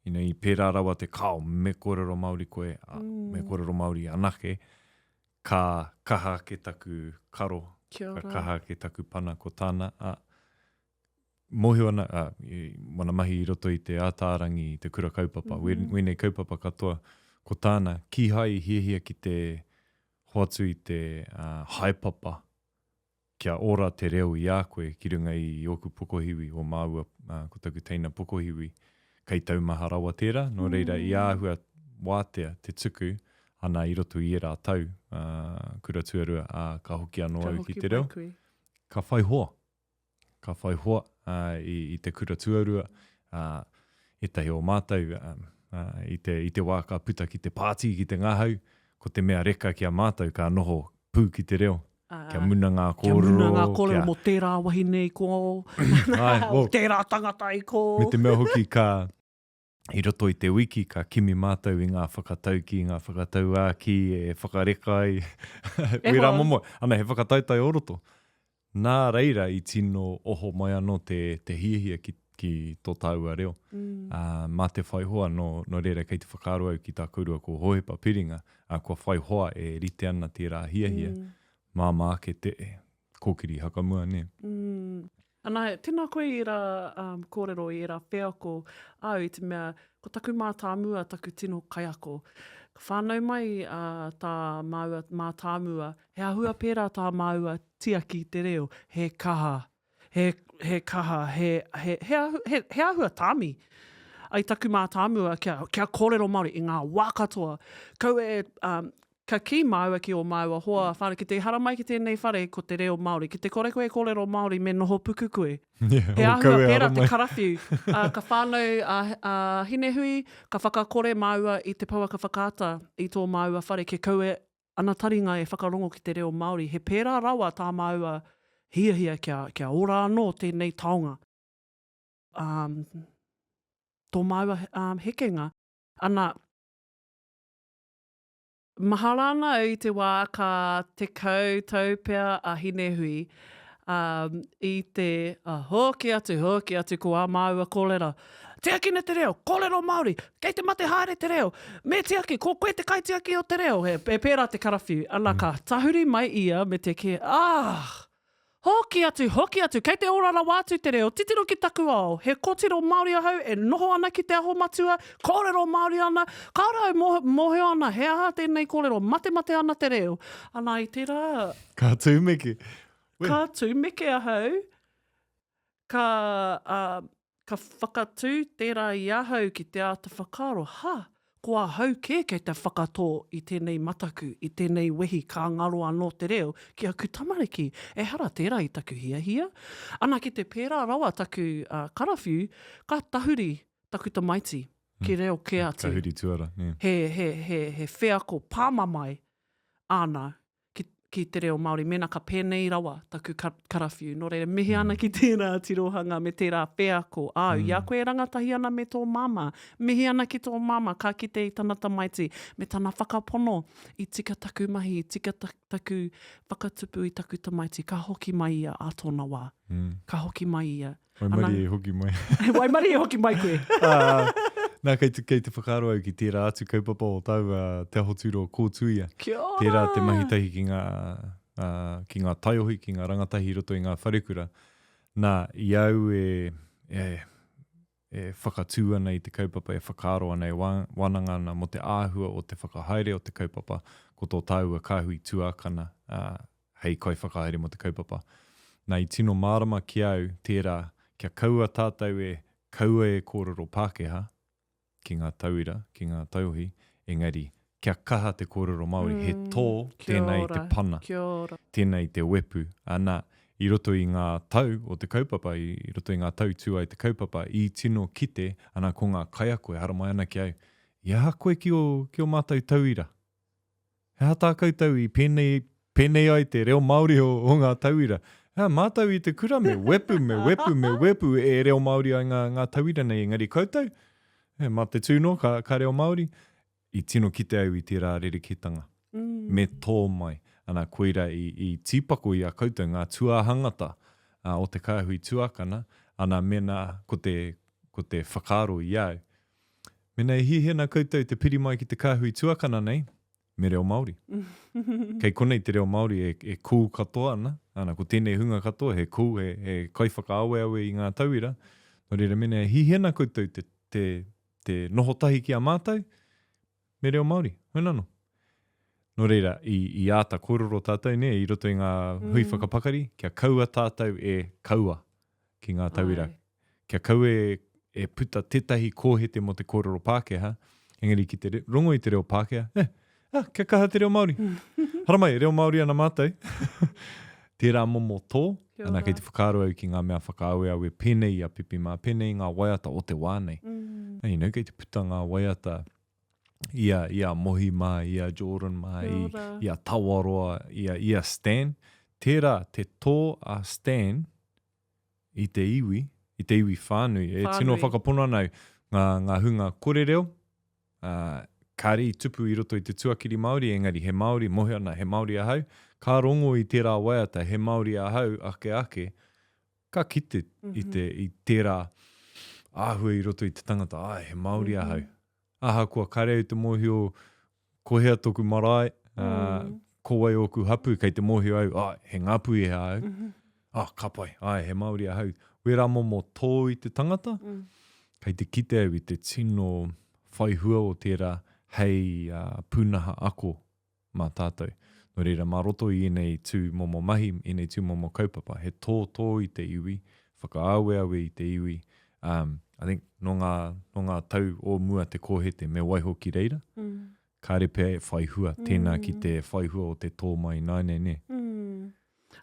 You know, i pērā rawa te kao, me kōrero Māori koe, a, mm. me kōrero Māori anake, ka kaha ake taku karo, ka kaha ake taku pana ko tāna, a, mōhio ana, a, i, wana mahi i roto i te ātaarangi, i te kura kaupapa, mm -hmm. wēnei kaupapa katoa, ko tāna, kīhai i hiahia ki te hoatu i te uh, haepapa kia ora te reo i a koe ki runga i ōku pokohiwi, o māua ko taku teina pokohiwi, kei taumaha rawa tērā, nō reira i āhua wātea te tuku, ana i roto i ērā tau, kura tuarua, ā, ka hoki anō au ki te reo. Ka whai hoa. Ka whai hoa i te kura tuarua, ētahi o mātou i te, i te wā ka puta ki te pāti, ki te ngahau, ko te mea reka ki a mātou ka noho pū ki te reo, kia muna ngā kōrero. Kia muna ngā kōrero mō tērā wahine i kō, tērā tangata i kō. Me te mea hoki ka, i roto i te wiki ka kimi mātou i ngā whakataukī, ngā whakatauākī e whakareka ai, wērā momo, ana he whakataetae o roto. Nā reira i tino oho mai anō te, te hiahia ki, ki tō tāua reo. Mm. Ā, mā te whai hoa, nō, nō reira kei te whakaaro au ki tā kōrua ko Hohepa Piringa, ā, kua whai hoa e rite ana tērā hiahia, mm. māmā ake te kōkiri hakamua, nē. Mm. Ana, tēnā koe i ērā um, kōrero, i ērā wheako āu i te mea, ko taku mātāmua taku tino kaiako. Ka whānau mai uh, tā māua mātāmua, he āhua pērā tā māua tiaki i te reo, he kaha, he, he kaha, he, he, he, ahu, he, he āhua tāmi. Ai taku mātāmua kia, kia kōrero Māori i ngā wā katoa. Kau e, um, Ka kī māua ki ō māua hoa whānau, ki te haramai ki tēnei whare ko te reo Māori, ki te kore koe e kōrero Māori me noho puku koe. Yeah, He āhua pērā te karawhiu. Ā, ka whānau a, a Hinehui, ka whakakore māua i te pouaka whakaata i tō māua whare kia kaua ana taringa e whakarongo ki te reo Māori. He pērā rawa tā māua hiahia kia, kia ora anō tēnei taonga. Ā, tō māua hekenga. Ana, Mahara ana au i te wā ka 10 tau pea a Hinehui, ā, i te, ā, hoki atu, hoki atu ko ā māua kōrero, Tiakina te reo, kōrero Māori, kei te mate haere te reo, me tiaki, ko koe te kaitiaki o te reo, he, he pērā te karawhiu. Ana, ka tahuri mai ia me te kī, Ah! Hoki atu, hoki atu, kei te ora rawa atu te reo, titiro ki taku ao, he kotiro Māori ahau e noho ana ki Te Aho Matua, kōrero Māori ana, kāore au mōhio ana he aha tēnei kōrero, matemate ana te reo. Ana i tērā. Ka tūmeke. Ka tūmeke ahau, ka, ka whakatū tērā i ahau ki te āta whakaaro, ha! Ko ahau kē kei te whakatō i tēnei mataku, i tēnei wehi ka ngaro anō te reo ki aku tamariki. Ehara tērā i taku hiahia. Ana ki te pērā rawa taku karawhiu, ka tahuri taku tamaiti ki reo kē atu. Ka huri tuara, nē. He, he, he, he wheako pāmamae āna ki, ki te reo Māori, mēnā ka pēnei rawa taku karawhiu. Nō reira, mihi ana ki tērā tirohanga me tērā wheako āu. I a koe e rangatahi ana me tō māmā, mihi ana ki tō māmā, ka kite i tana tamaiti, me tana whakapono, i tika taku mahi, i tika ta, taku whakatupu i taku tamaiti, ka hoki mai ia ā tōna wā. Ka hoki mai ia. Waimarie e hoki mai. Waimarie e hoki mai koe. Nā, kei te, kei te whakaaro au ki tērā atu kaupapa o tāua Te Aho Tūroa Kōtuia. Kia ora! Tērā te mahi tahi ki ngā, uh, ki ngā taiohi, ki ngā rangatahi i roto i ngā wharekura. Nā, i au e, e, e whakatū ana i te kaupapa, e whakaaro ana, e wānanga ana mō te āhua o te whakahaere o te kaupapa, ko tō tāua kāhui tuakana, uh, hei kaiwhakahaere mō te kaupapa. Nā, i tino mārama ki au tērā, kia kaua tātou e kaua e kōrero Pākehā ki ngā tauira, ki ngā taiohi, engari kia kaha te kōrero Māori, he tō tēnā i te pana, tēnā i te wepu, ana, i roto i ngā tau o te kaupapa, i roto i ngā tau tū ai te kaupapa, i tino kite, ana, ko ngā kaiako e haramai ana ki au, i aha koe ki ō, ki ō mātou tauira? He aha tā koutou i pēnei, pēnei ai te reo Māori o, o ngā tauira? He aha mātou i te kura me wepu, me wepu, me wepu e reo Māori ai ngā, ngā tauira nei, engari koutou, e, mā te tū noa ka, ka reo Māori. I tino kite au i tērā rerekētanga. Mm. Me tō mai. Ana, koira i, i tīpako i a koutou ngā tuāhangata uh, o te kāhui tuakana, ana, mēnā ko te, ko te whakaaro i au, Mēnā e hiahia ana koutou te piri mai ki te kāhui tuakana nei, me reo Māori. Kei konei te reo Māori e, e cool katoa ana, ana, ko tēnei hunga katoa he cool, he, he kaiwhakaaweawe i ngā tauira. Nō reira, mēnā e hiahia ana koutou te, te, te noho tahi ki a mātou, me reo Māori, hoināno. Nō reira, i, i āta kōrero tātou, nē, i roto i ngā hui mm. whakapakari, kia kaua tātou e kaua ki ngā tauira. Ai. Kia kaua e, e puta tētahi kōhete mō te kōrero Pākehā, engari ki te rongo i te reo Pākehā, eh, ah, kia kaha te reo Māori. Haramai, reo Māori ana mātou. Tērā momo tō, ana kei te whakaaro au ki ngā mea whakaaweawe pēnei i a Pipi mā, pēnei i ngā waiata o te wā nei. Mm. You know, kei te puta ngā waiata i a, i a Mohi mā, i a Jordan mā, i, i a Tawaroa, i a, i a Stan. Tērā te tō a Stan i te iwi, i te iwi whānui. E tino whakapono ana au, ngā, ngā hunga kore reo, ā, kāre i tupu i roto i te tuakiri Māori, engari he Māori, mōhio ana he Māori ahau, ka rongo i tērā waiata, he Māori ahau, ake ake, ka kite i te, i tērā āhua i roto i te tangata, āe, he Māori ahau. Ahakoa kare au te mōhio ko hea toku marae, ā, ko wai ōku hapū, kei te mōhio au, āe, he Ngāpuhi ahau, ah, ka pai, āe, he Māori ahau. Wērā momo tō i te tangata, kei te kite au i te tino whai hua o tērā hei pūnaha ako mā tātou. Nō reira, mā roto i ēnei tū momo mahi, ēnei tū momo kaupapa, he tōtō i te iwi, whakaaweawe i te iwi, um, I think, nō ngā, nō ngā tau o mua te kōhete me waiho ki reira, mm. kāre pea e whai hua, mm. tēnā ki te whai hua o te tō mai nāinei, nē. Mm.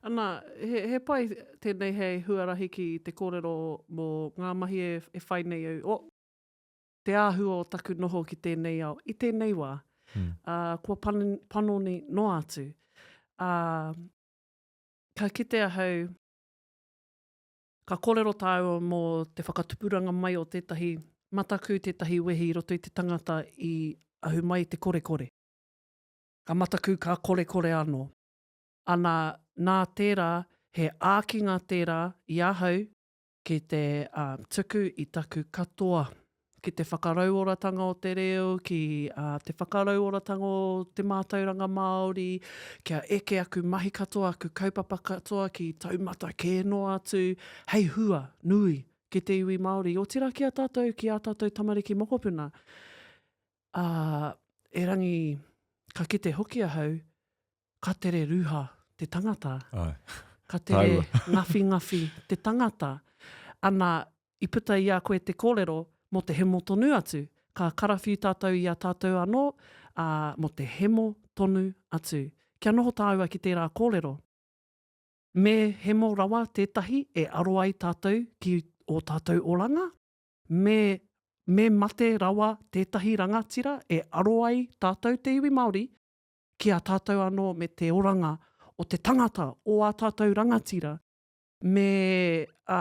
Ana, he, he pai tēnei hei huarahi ki te kōrero mō ngā mahi e, e whai nei au. O, te āhua o taku noho ki tēnei ao, i tēnei wā, mm. uh, kua panoni noa atu. Uh, ka kite ahau, ka kōrero tāua mō te whakatupuranga mai o tētahi mataku, tētahi wehi i roto i te tangata i ahu mai i te korekore. Ka mataku, ka korekore anō. Ana, nā tērā, he ākinga tērā i ahau ki te tuku i taku katoa ki te whakarauoratanga o te reo, ki te whakarauoratanga o te mātauranga Māori, kia eke aku mahi katoa, aku kaupapa katoa ki taumata kē noa atu, hei hua nui ki te iwi Māori, otirā ki a tātou, ki ā tātou tamariki mokopuna. Ā, erangi ka kite hoki ahau, ka tere ruha te tangata, Ai. ka tere ngawhingawhi te tangata. Ana, i puta i a koe te kōrero mō te hemo tonu atu. Ka karawhiu tātou i a tātou anō, ā, mō te hemo tonu atu. Kia noho tāua ki tērā kōrero. Me hemo rawa tētahi e aro ai tātou ki ō tātou oranga? Me, me mate rawa tētahi rangatira e aro ai tātou te iwi Māori ki a tātou anō me te oranga o te tangata, o ā tātou rangatira? Me, ā,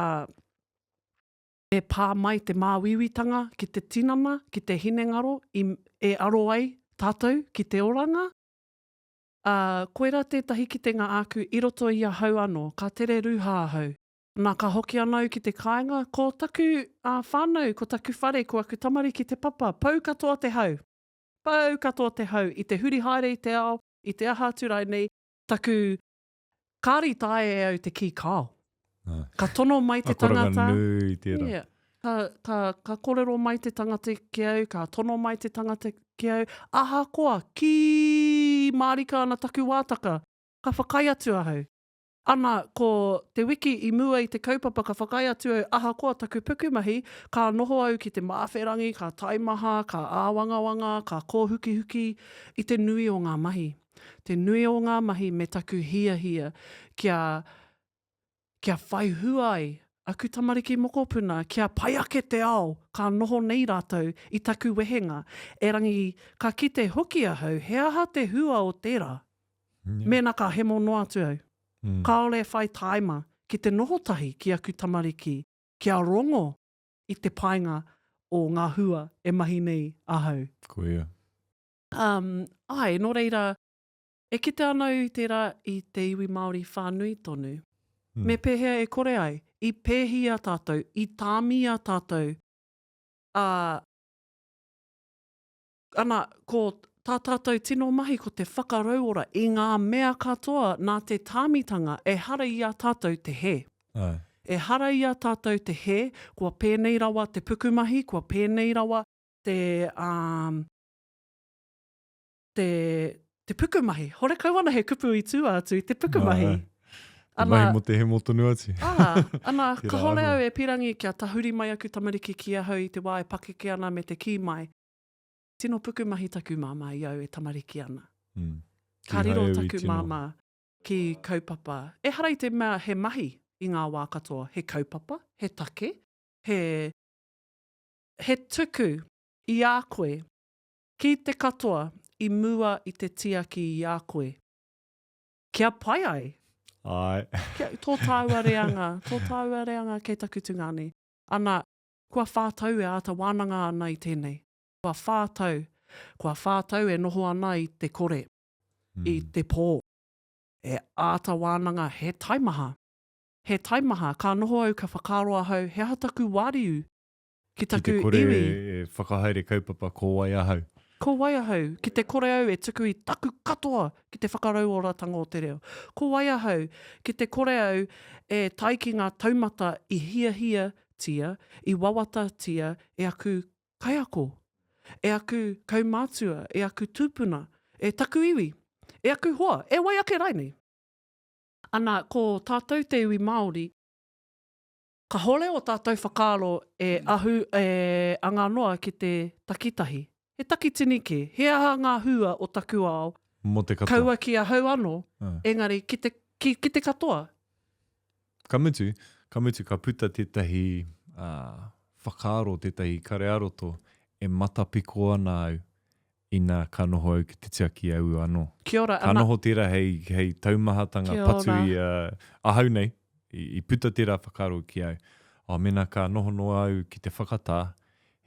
me pā mai te māuiuitanga ki te tinana, ki te hinengaro i, e aro ai tātou ki te oranga? Ā, koirā tētahi kitenga āku i roto i ahau anō, ka tere ruha ahau. Nā, ka hoki ana au ki te kāinga, ko taku, ā, whānau, ko taku whare, ko aku tamariki te papa, pau katoa te hau. Pau katoa te hau, i te huri haere i te ao, i te aha atu rainei, taku, kāre i taea e au te kī kāo. Ka tono mai te Akoranga tangata. nui tērā. Yeah. Ka, ka, ka korero mai te tangata ki au, ka tono mai te tangata ki au, ahakoa, kī mārika ana taku wātaka, ka whakaae atu ahau. Ana, ko te wiki i mua i te kaupapa ka whakaae atu au ahakoa taku pukumahi, ka noho au ki te māwherangi, ka taimaha, ka āwangawanga, ka kōhukihuki i te nui o ngā mahi. Te nui o ngā mahi me taku hiahia kia kia whai hua ai aku tamariki mokopuna, kia pai ake te ao ka noho nei rātou i taku wehenga, erangi ka kite hoki ahau he aha te hua o tērā, mēnā ka hemo noa atu au. Kāore e whai tāima ki te noho tahi ki aku tamariki kia rongo i te painga o ngā hua e mahi nei ahau. Koia. Um, āe, nō reira, E kite ana au i tērā i te iwi Māori whānui tonu. Me pēhea e kore ai? I pēhi a tātou, i tāmi a tātou, ā, ana, ko tā tātou tino mahi ko te whakarauora i ngā mea katoa nā te tāmitanga, ehara i a tātou te hē. Āe. Ehara i a tātou te hē, kua pēnei rawa te pukumahi, kua pēnei rawa te, ā, te, te pukumahi. Horekau ana he kupu i tua atu i te pukumahi. Āe. Te mahi mō te hemo tonu atu. Ā, ana, kahore au e pirangi kia tahuri mai aku tamariki ki ahau i te wā e pakeke ana me te kī mai, Tino pukumahi taku māmā i au e tamariki ana. Mm. Ka riro Kīhai au i taku tino. māmā ki kaupapa. Ehara i te mea he mahi i ngā wā katoa, he kaupapa, he take, he, he tuku i a koe Ki te katoa i mua i te tiaki i a koe. Kia pai ai. Āe. Kia, tō tāua reanga, tō tāua reanga kei taku tungāne. Ana, kua whā tau e āta wānanga ana i tēnei. Kua whā tau. Kua whā tau e noho ana i te kore, i te pō. E āta wānanga, he taimaha. He taimaha, ka noho au ka whakaaro ahau, he aha taku wāriu Ki Ki te taku kore iwi. e whakahaere kaupapa ko wai ahau. Ko wai ahau? Ki te kore au e tuku i taku katoa ki te whakarauoratanga o te reo. Ko wai ahau? Ki te kore au e tae ki ngā taumata i hiahiatia, i wawatatia e aku kaiako, e aku kaumātua, e aku tūpuna, e taku iwi, e aku hoa, e wai ake rainei. Ana, ko tātou te iwi Māori, Kahore o tatou whakaaro e ahu, e anga noa ki te takitahi. He takitini ke, he aha nga hua o taku ao, Mo te katoa. kaua ki ahau ano, engari ki te, ki, ki te katoa. Ka mutu, ka mutu ka puta tetahi, ah, whakaaro, tetahi karearoto e matapiko ana au ina ka noho au ki te tiaki au anō. Kia ora, Ka ana. noho tērā hei, hei taumahatanga Kia patu ora. i a, ahau nei, i, i puta tērā whakaaro ki au. Oh, mēnā ka noho noa au ki te whakatā,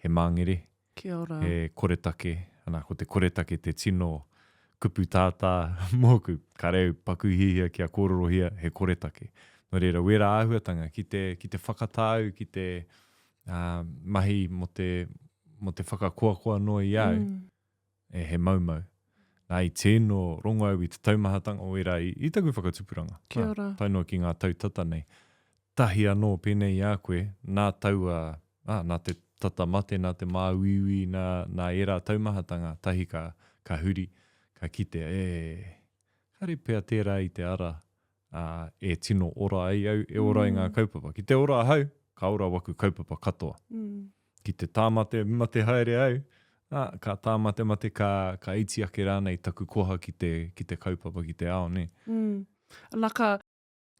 he māngere, Kia ora. he koretake, ana, ko te koretake te tino kupu tātā mōku, kāre au paku hihia kia kōrorohia he koretake. Nō reira, wērā āhuatanga, ki te, ki te whakatā au, ki te, ā, mahi mō te, mō te whakakoakoa noa i a au, mm. e, he maumau. Nā, i tino rongo au i te taumahatanga o ērā i, i taku whakatupuranga. Kia ora. Nā, tae noa ki ngā tau tata nei. Tahi anō pēnei i a koe, nā taua, ā, nā te tata mate, nā te māuiui, nā, nā ērā taumahatanga, tahi ka, ka huri, ka kite, e, kāre pea tērā i te ara ā, e tino ora ai au, e ora ai ngā kaupapa. Ki te ora ahau, ka ora waku kaupapa katoa. Ki te tāmate mate haere au, ā, ka tāmatemate, ka, ka iti ake rānei taku koha ki te, ki te kaupapa, ki te ao, nē. Mm. Ana ka,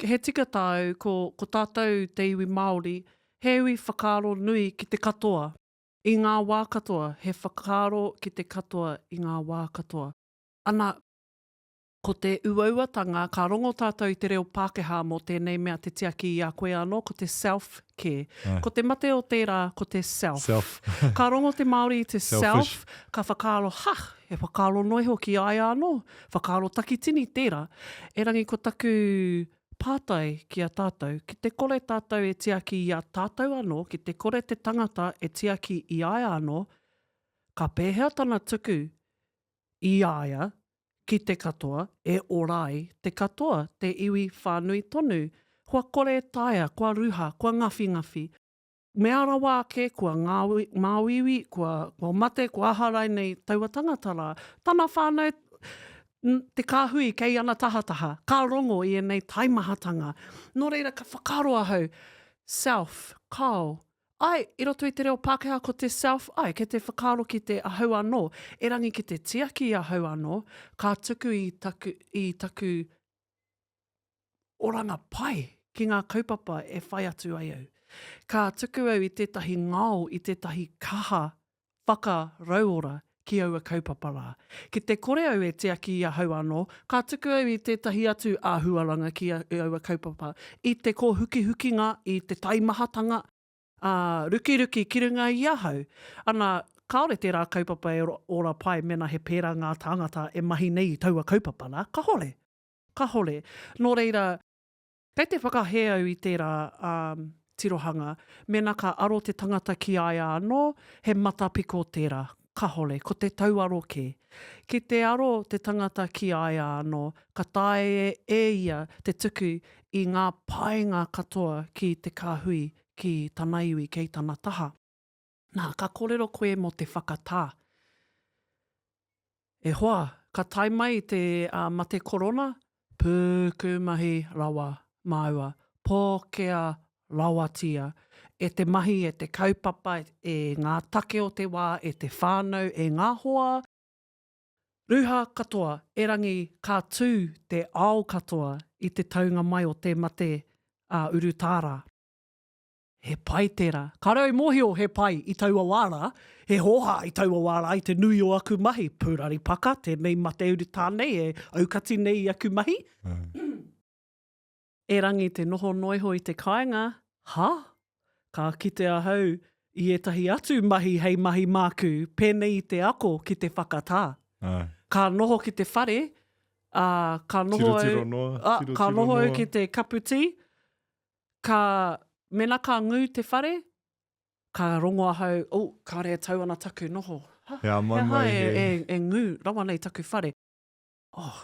he tika tāu, ko, ko tātou te iwi Māori, he iwi whakaaro nui ki te katoa, i ngā wā katoa, he whakaaro ki te katoa i ngā wā katoa. Ana, Ko te uauatanga, ka rongo tātou i te reo Pākehā mō tēnei mea te tiaki i a koe anō, ko te self care. Ko te mate o tērā, ko te self. Self. Ka rongo te Māori i te self, ka whakaaro, ha, he whakaaro noa iho ki a ia anō, whakaaro takitini tērā. Erangi ko taku pātai ki a tātou, ki te kore tātou e tiaki i a tātou anō, ki te kore te tangata e tiaki i a ia anō, ka pēhea tana tuku i a ia ki te katoa, e ora ai te katoa, te iwi whānui tonu. Kua kore e taea, kua ruha, kua ngawhingawhi. Mea rawa ake, kua ngāwi, māuiui, kua, kua mate, kua aha rainei taua tangata rā. Tana whānau, te kāhui kei ana tahataha, ka rongo i ēnei taimahatanga. Nō reira, ka whakaaro ahau, self, kāo, Āe, i roto i te reo Pākehā ko te self, āe, kei te whakaaro ki te ahau anō, erangi ki te tiaki i ahau anō, ka tuku i taku, i taku oranga pai ki ngā kaupapa e whai atu ai au. Ka tuku au i tētahi ngao, i tētahi kaha whakarauora ki aua kaupapa rā. Ki te kore au e tiaki i ahau anō, ka tuku au i tētahi atu āhuaranga ki aua kaupapa, i te kōhukihukinga, i te taimahatanga, ā, rukiruki ki runga i ahau. Ana, kāore tērā kaupapa e ora pai mēnā he pērā ngā tāngata e mahi nei i taua kaupapa rā, kahore, kahore. Nō reira, Kei te whakahē au i tērā tirohanga, mēnā ka aro te tangata ki a ia anō, he matapiko tērā. Kahore, ko te tauaro kē. Ki te aro te tangata ki a ia anō, ka taea e ia te tuku i ngā painga katoa ki te kāhui, ki tana iwi kei tana taha. Nā, ka kōrero koe mō te whakatā. E hoa, ka tae mai te mate korona, pukumahi rawa māua, pōkea rawatia e te mahi, e te kaupapa, e ngā take o te wā, e te whānau, e ngā hoa, ruha katoa, erangi ka tū te ao katoa i te taunga mai o te mate urutā rā. He pai tērā. Kāore au i mōhio he pai i taua wā rā, he hōhā i taua wā rā i te nui o aku mahi, pūrari paka, tēnei mate urutā nei e aukati nei i aku mahi. Erangi te noho noa iho i te kāinga, ha? Ka kite ahau i ētahi atu mahi hei mahi māku, pēnei i te ako ki te whakatā. Ka noho ki te whare, ā, ka noho au, Tirotiro noa, ā, tirotiro ka noho au noa. ki te kapu tī, Ka, mena ka ngū te whare, ka rongo ahau, oh, kāre e tau ana taku noho. Ha, He āmaimai he aha he. e, e, e ngū rawa nei taku whare. Oh,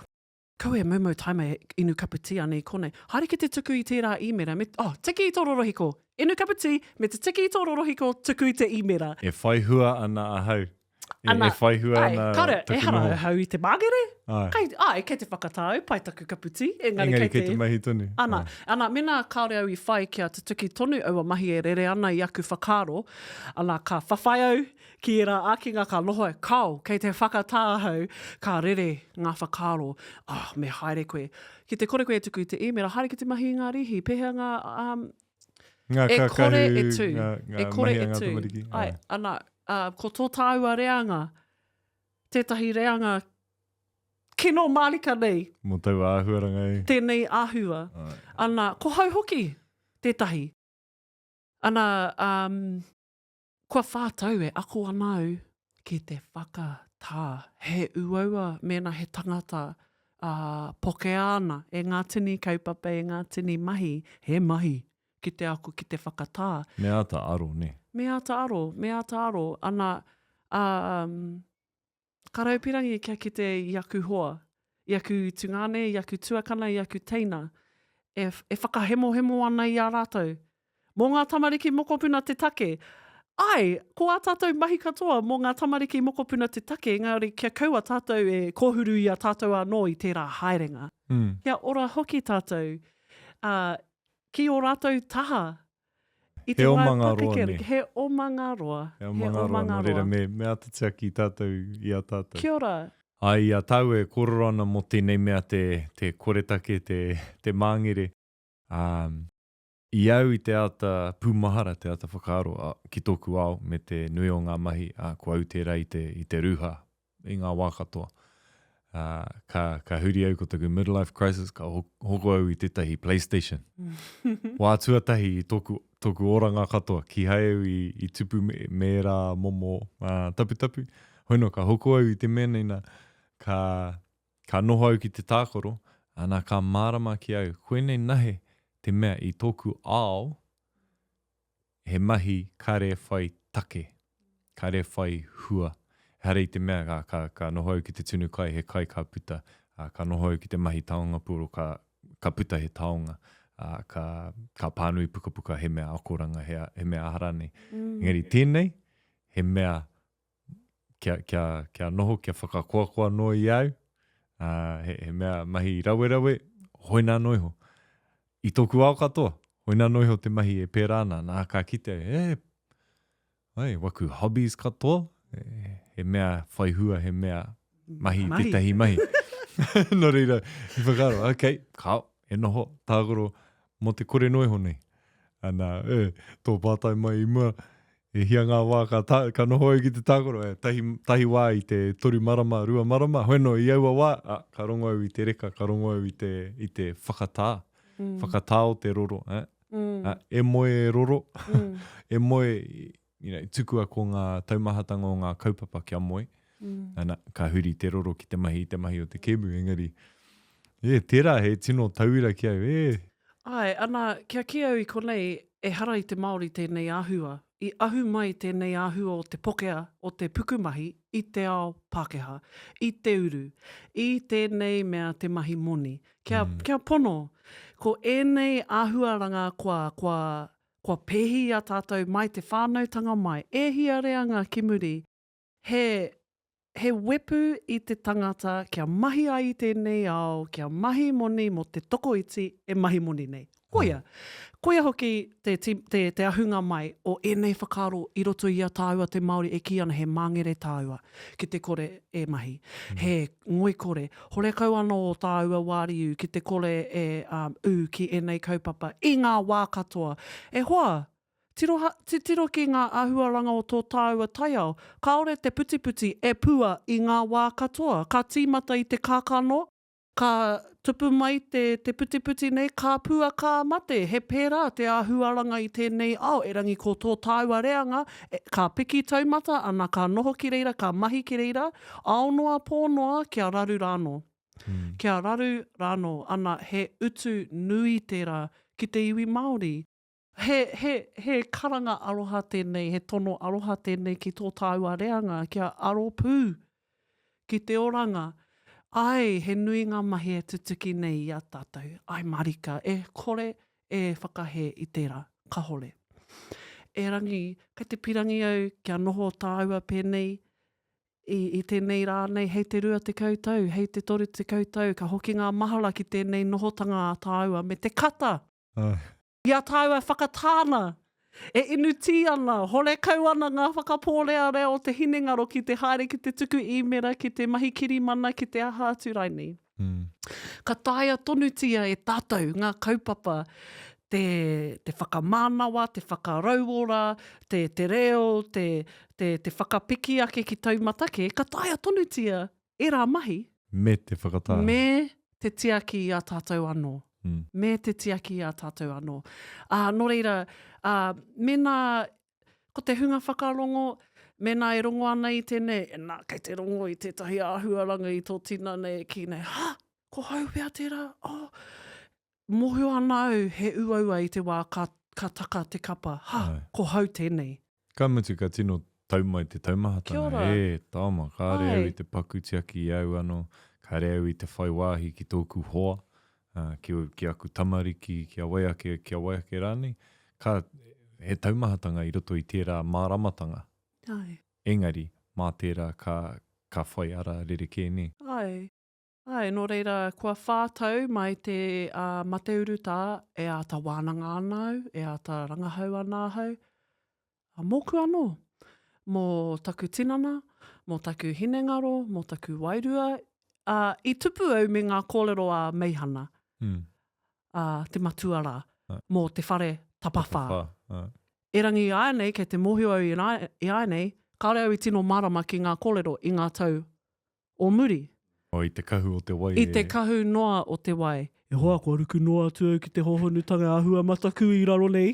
kaua e moumou taima e inu kapu tī ana i konei. Haere ki te tuku i tērā īmera, me, oh, tiki i tō rorohiko! Inu kapu tī, me te tiki i tō rorohiko, tuku i te īmera. E whai hua ana ahau. E, Ana, e whai hua ai, ana kare, taku ehara noho. ahau i te māngere. Ai. Kei, ai, kei te whakatā au, pai taku kapu tī, engari, Engari kei te... kei te mahi tonu. Ana, Ai. ana, mēnā kāore au i whai kia tutuki tonu aua mahi e rere ana i aku whakaaro, ana, ka whawhai au ki ērā ākinga ka noho au, kao, kei te whakatā ahau, ka rere ngā whakaaro, oh, me haere koe. Ki te kore koe e tuku i te īmera, haere ki te mahi i ngā rīhi, pēhea ngā, um, Ngā E kākahu, kore e tū. ngā, ngā E kore mahi a e ngā tū. tamariki. Ai, Ai. ana, ā, ko tō tāua reanga, tētahi reanga kino mārika nei. Mō taua āhuaranga e. Tēnei āhua. Ai. Ana, ko hau hoki tētahi. Ana, um, kua whā tau e ako ana au ki te whakatā. He uaua mēnā he tangata, ā, pokea ana e ngā tini kaupapa, e ngā tini mahi, he mahi ki te ako, ki te whakatā. Me āta aro, nē? Me āta aro, me āta aro. Ana, ā, ka raupirangi kia kite i aku hoa, i aku tungāne, i aku tuakana, i aku teina, e, e whakahemohemo ana i a rātou. Mō ngā tamariki mokopuna te take. Āe, ko ā tātou mahi katoa mō ngā tamariki mokopuna te take, engari kia kaua tātou e kōhuru i a tātou anō i tērā haerenga. Mm. Kia ora hoki tātou, ā, ki ō rātou taha. I te He wā omanga roa, pakeke, nē? He omanga roa. He omanga roa, nō reira me, me āta tiaki tātou i a tātou. Kia ora. Ai, i a tāua e kōrero ana mō tēnei mea te, te koretake, te, te māngere, ā, i au i te āta pūmahara, te āta whakaaro, ā, ki tōku ao me te nui o ngā mahi, ā, ko au tērā i te, i te rūhā i ngā wā katoa. Ā, ka, ka huri au ko taku midlife crisis, ka hoko au i tētahi Playstation. Wā tuatahi i tōku, tōku oranga katoa, kīhai au i, i tupu me, me ērā momo ā, taputapu. Hoi nō, ka hoko au i te mea nei nā, ka, ka noho au ki te tākaro, ana ka mārama ki au, koinei nahe te mea i tōku ao, he mahi kare whai take, kare whai hua. Ehara i te mea ka, ka, ka noho au ki te tunu kai, he kai ka puta, ā, ka noho au ki te mahi taonga puoro, ka, ka puta he taonga, ā, ka, ka pānui pukapuka he mea akoranga, he, he mea aha rānei. Engari tēnei, he mea kia, kia, kia noho, kia whakakoakoa noa i a au, ā, he, he mea mahi rawerawe, hoina anō iho. I tōku ao katoa, hoina anō iho te mahi e pērā ana, nā, ka kite, e, ai, waku hobbies katoa, e, he mea whai hua, he mea mahi, mahi. tētahi mahi. Nō reira, i whakaaro, ok, kao, e noho, tākaro, mō te kore noa iho nei. Ana, e, tō pātai mai i mua, E hia ngā wā ka, tā, ka noho au ki te tākaro, e, tahi, tahi wā i te toru marama, rua marama, hoi anō, i aua wā, a, ka rongo au i te reka, ka rongo au i te, i te whakatā, mm. whakatā o te roro, eh? Mm. A, e moe e roro, mm. e moe, you know, tukua ko ngā taumahatanga o ngā kaupapa kia moe, mm. ana, ka huri te roro ki te mahi i te mahi o te kēmu, engari, e, tērā he tino tauira ki au, e, Āe, ana, kia kī au i konei, ehara i te Māori tēnei āhua. I ahu mai tēnei āhua o te pokea, o te pukumahi i te ao Pākehā, i te uru, i tēnei mea te mahi moni. Kia, kia pono, ko ēnei āhuaranga kua, kua, kua pēhi i a tātou mai te whānautanga mai, e hia reanga ki muri, he, he wepu i te tangata kia mahi ai i tēnei ao, kia mahi moni mō te tokoiti e mahi moni nei. Koia. Koia hoki te, te, te ahunga mai o ēnei whakaaro i roto i a tāua te Māori e kī ana he māngere tāua ki te kore e mahi. He ngoikore. Horekau anō ō tāua wāriu ki te kore e um, ū ki ēnei kaupapa i ngā wā katoa. E hoa, Tiroha, titiro ki ngā āhuaranga o tō tāua taiao, kāore te putiputi e pua i ngā wā katoa. Ka tīmata i te kākano, ka tupu mai te, te putiputi nei, ka pua, ka mate. He pērā te āhuaranga i tēnei ao, erangi ko tō tāua reanga, e, ka piki taumata, ana ka noho ki reira, ka mahi ki reira, ao noa, pō noa, kia raru rānō. Kia raru rānō, ana he utu nui tērā ki te iwi Māori. He, he, he karanga aroha tēnei, he tono aroha tēnei ki tō tāua reanga kia aro pū ki te oranga. Āe, he nui ngā mahi e tutuki nei i a tātou. Āe marika, e kore e whakahē i tērā, kahore. Erangi, kei te pirangi au kia noho tāua pēnei i, i tēnei rā nei, hei te 20 tau, hei te 30 tau, ka hoki ngā mahara ki tēnei nohotanga a tāua me te kata. I a tāua e whakatā ana, e inu tī ana, horekau ana ngā whakapōrearea o te hinengaro ki te haere ki te tuku īmera, ki te mahi kirimana, ki te aha atu rainei. Ka taea tonutia e tātou ngā kaupapa te, te whakamānawa, te whakarauora, te, te reo, te, te, te whakapiki ake ki taumata kē, ka taea tonutia ērā mahi. Me te whakatā. Me te tiaki i a tātou anō. Mm. Me te tiaki i a tātou anō. Ā, nō reira, ā, mēnā ko te hunga whakarongo, mēnā e rongo ana i tēnei, e nā, kei te rongo i tētahi āhuaranga i tō tinana e kī nei, ha, ko hau pea tērā, oh, Mōhio ana au he uaua i te wā ka, ka taka te kapa, ha, Āe. ko hau tēnei. Ka mutu ka tino tau mai te taumahatanga, Kia ora. E, tama, kāre au i te paku tiaki i au anō, kāre au i te whai wāhi ki tōku hoa, ā, ki, ki aku tamariki, ki a wai ake, ki a wai ake rānei. Ka, he taumahatanga i roto i tērā māramatanga. Āe. Engari, mā tērā ka, ka whai ara rerekē nē. Āe. Āe, nō reira, kua whā tau mai te mate urutā e āta wānanga ana au, e āta rangahau ana ahau, mōku anō, mō taku tinana, mō taku hinengaro, mō taku wairua, ā, i tupu au me ngā kōrero a Meihana, ā, te matua rā, mō te whare tapawhā. Erangi i āianei, kei te mōhio au i āianei, kāore au i tino mārama ki ngā kōrero i ngā tau o muri. Oh, i te kahu o te wai e. I te kahu noa o te wai. E hoa, kua ruku noa atu au ki te hōhonutanga āhua mataku i raro nei.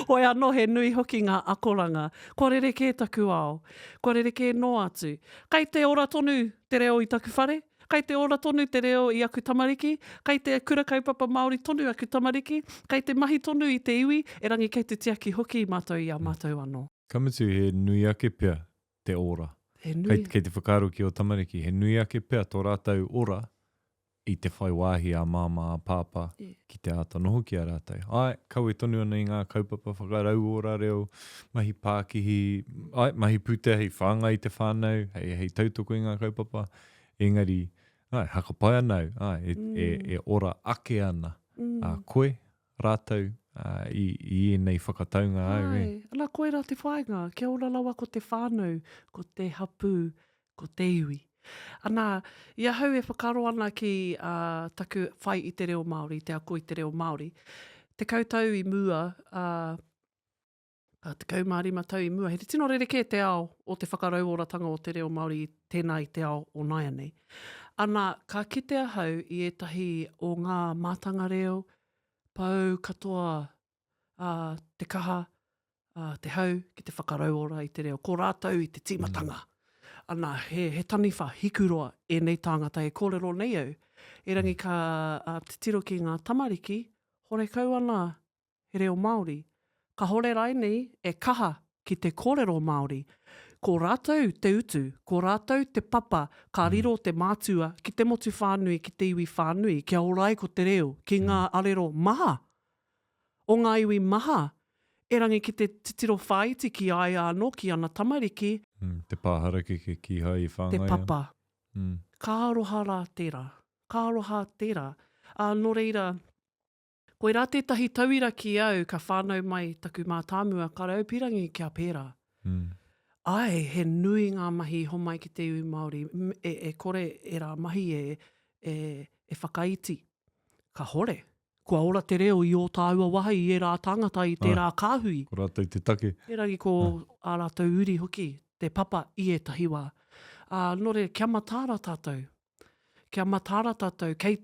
Hoi anō, he nui hoki ngā akoranga. Kua rerekē taku ao. Kua rerekē noa atu. Kei te ora tonu te reo i taku whare. Kei te ora tonu te reo i aku tamariki. Kei te kura kaupapa Māori tonu aku tamariki. Kei te mahi tonu i te iwi, erangi kei te tiaki hoki mātou i a mātou anō. Ka mutu he nui ake pea te ora. He nui. Kei, kei te whakaaro ki ō tamariki, he nui ake pea tō rātou ora i te whai wāhi a māmā, a pāpā yeah. ki te āta noho ki a rātou. Āe, kawe tonu ana i ngā kaupapa whakarauora reo, mahi pākihi, āe, mahi pūtea hei whāngai i te whānau, hei, hei tautoko i ngā kaupapa, engari, āe, hakapai ana au, āe, e, mm. e, e ora ake ana mm. a koe, rātou i ēnei whakataunga au, e. Āe, ana koirā te whāinga, kia ora rawa ko te whānau, ko te hapū, ko te iwi. Ana, i ahau e whakaaro ana ki ā, taku whai i te reo Māori, te ako i te reo Māori, 10 tau i mua, ā, ā, 15 tau i mua, he tino rerekē te ao o te whakarauoratanga o te reo Māori i tēnā i te ao o nāianei. Ana, ka kite ahau i ētahi o ngā mātanga reo, pau katoa ā, te kaha, ā, te hau ki te whakarauora i te reo. Ko rātou i te tīmatanga. Ana, he, he taniwha hikuroa ēnei tāngata e kōrero nei au. Erangi ka ā, titiro ki ngā tamariki, horekau ana he reo Māori. Kahore rainei e kaha ki te kōrero Māori. Ko rātou te utu, ko rātou te papa ka riro te mātua ki te motu whānui, ki te iwi whānui, kia ora ai ko te reo, ki ngā arero maha o ngā iwi maha, erangi ki te titiro whāiti ki a ia anō, ki ana tamariki. Te pā harakeke kīhai i whāngaia. Te papa. Ka aroha rā tērā. Ka aroha tērā. Ā, nō reira, Koirā tētahi tauira ki au ka whānau mai taku mātāmua ka rau pirangi kia pērā. Āe, he nui ngā mahi i homai ki te iwi Māori, e, e kore ērā mahi e, e, e whakaiti. Ka hore. Kua ora te reo i ō tāua waha i ērā tāngata i tērā kāhui. Ko rātou te take. Erangi ko ā rātou uri hoki te papa i ētahi wā. Ā, nō reira, kia mataara tātou. Kia mataara tātou. Kei,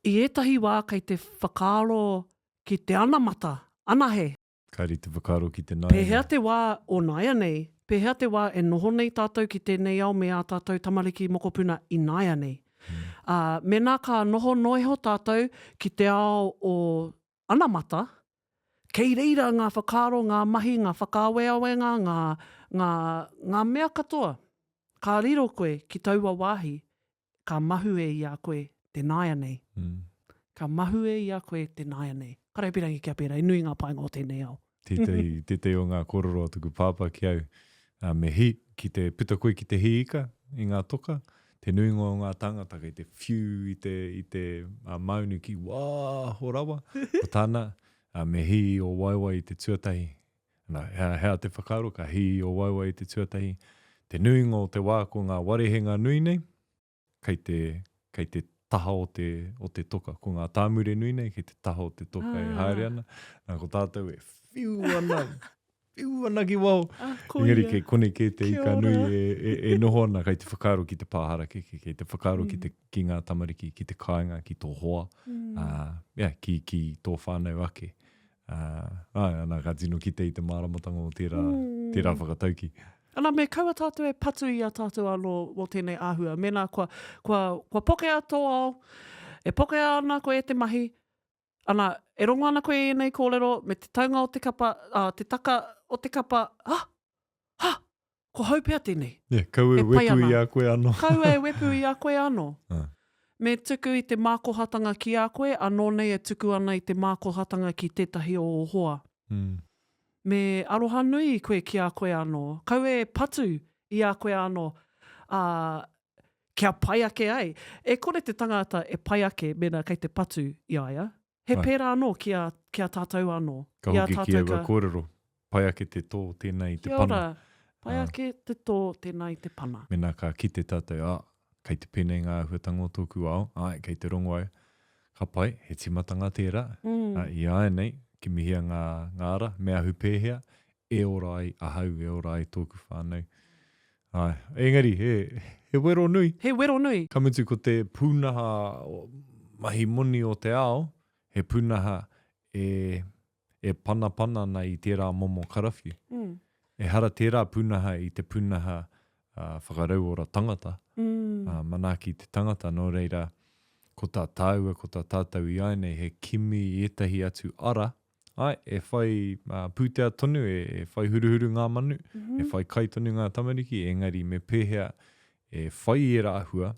I ētahi wā kei te whakaaro ki te anamata anahe. Kāre te whakaaro ki te nāianei. Pēhea te wā o nāianei? Pēhea te wā e noho nei tātou ki tēnei ao me ā tātou tamariki mokopuna ināianei? Ā, mēnā ka noho noa iho tātou ki te ao o anamata, kei reira ngā whakaaro, ngā mahi, ngā whakaaweawenga, ngā, ngā, ngā mea katoa. Ka riro koe ki taua wāhi ka mahue i a koe te nāianei. Ka mahue i a koe te nāianei. Karaipirangi kia pērā, he nui ngā painga o tēnei ao. Tētahi, tētahi o ngā kōrero a taku pāpā ki au, ā, me hī, ki te puta koe ki te hī ika i ngā toka, te nuinga o ngā tāngata kei te whiu i te, i te ā, māunu ki waho rawa, ko tāna, ā, me hī i ō waewae i te tuatahi, Ana, hea, hea te whakaaro, ka hī i ō waewae i te tuatahi. Te nuinga o te wā ko ngā warehenga nui nei, kei te, kei te taha o te, o te toka. Ko ngā tāmure nui nei, kei te taha o te toka e haere ana. Nā, ko tātou e whiu ana, whiu ana ki waho. Ah, koia. Engari kei konei kē te Kia ika nui ora. e, e, e noho ana, kei te whakaaro ki te pā harakeke, kei te whakaaro ki, te, ki ngā tamariki, ki te kāinga, ki tō hoa, ā, yeah, ki, ki tō whānau ake. Ā, āe, ana, ka tino kite i te māramatanga o tērā, tērā whakatauki. Ana, me kaua tātou e patu i a tātou anō mō tēnei āhua. Mēnā kua, kua, kua pokea tō ao, e pokea ana koe e te mahi, ana, e rongo ana koe i ēnei kōrero me te taunga o te kapa, ā, te taka o te kapa, ha! Ha! Ko hau pea tēnei. Yeah, kaua e wepu i a koe anō. Kaua e wepu i a koe anō. Ah. Me tuku i te mākohatanga ki a koe, anō nei e tuku ana i te mākohatanga ki tētahi o ō hoa. Mm. Me aroha nui koe ki a koe anō. Kaua e patu i a koe anō. Ā, Kia pai ake ai. E kore te tangata e pai ake mēnā kei te patu i a ia. He pērā anō ki a, ki a tātou anō. Ka hoki ki aua kōrero, pai ake te tō tēnā i te pana. Kia ora, pai ake te tō tēnā i te pana. Mēnā ka kite tātou, ā, kei te pēnei ngā āhuatanga o tōku ao, āe, kei te rongo au, ka pai, he tīmatanga tērā. Ā, i āianei, kimihia ngā, ngā ara, me ahu pēhea, e ora ai ahau, e ora ai tōku whānau. Āe, engari, he, he wero nui. He wero nui. Ka mutu ko te pūnaha mahi moni o te ao, he pūnaha e, e panapana ana i tērā momo karawhiu. Mm. Ehara tērā pūnaha i te pūnaha uh, whakarauora tangata, mm. uh, manaaki te tangata, nō reira, ko tā tāua, ko tā tātou i āianei, he kimi i ētahi atu ara Āe, e whai pūtea tonu, e whai huruhuru ngā manu, e whai kai tonu ngā tamariki, engari me pēhea e whai i ērā āhua,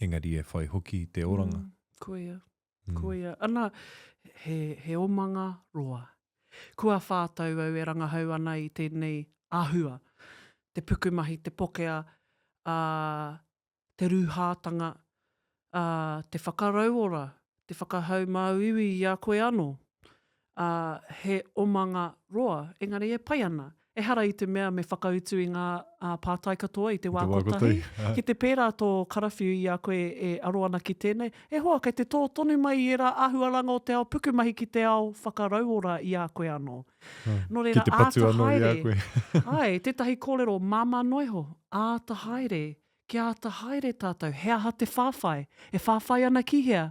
engari e whai hoki i te oranga. Mm, koia, koia. Ana, he, he omanga roa. Kua whātau au e rangahau ana i tēnei āhua, te pukumahi, te pokea, ā, te rūhātanga, ā, te whakarauora, te whakahau māuiui i a koe anō. Ā, he omanga roa, engari e pai ana. Ehara i te mea me whakautu i ngā pātai katoa i te wā kotahi. Ki te pērā tō karawhiu i a koe e aro ana ki tēnei, e hoa, kei te tō tonu mai i ērā āhuaranga o te ao pukumahi ki te ao whakarauora i a koe anō. Nō reira, Ki te patu āta anō i a haere. koe. Āe, tētahi kōrero māmā noa iho, āta haere, kia āta haere tātou, he aha te whāwhai? E whāwhai ana ki hea?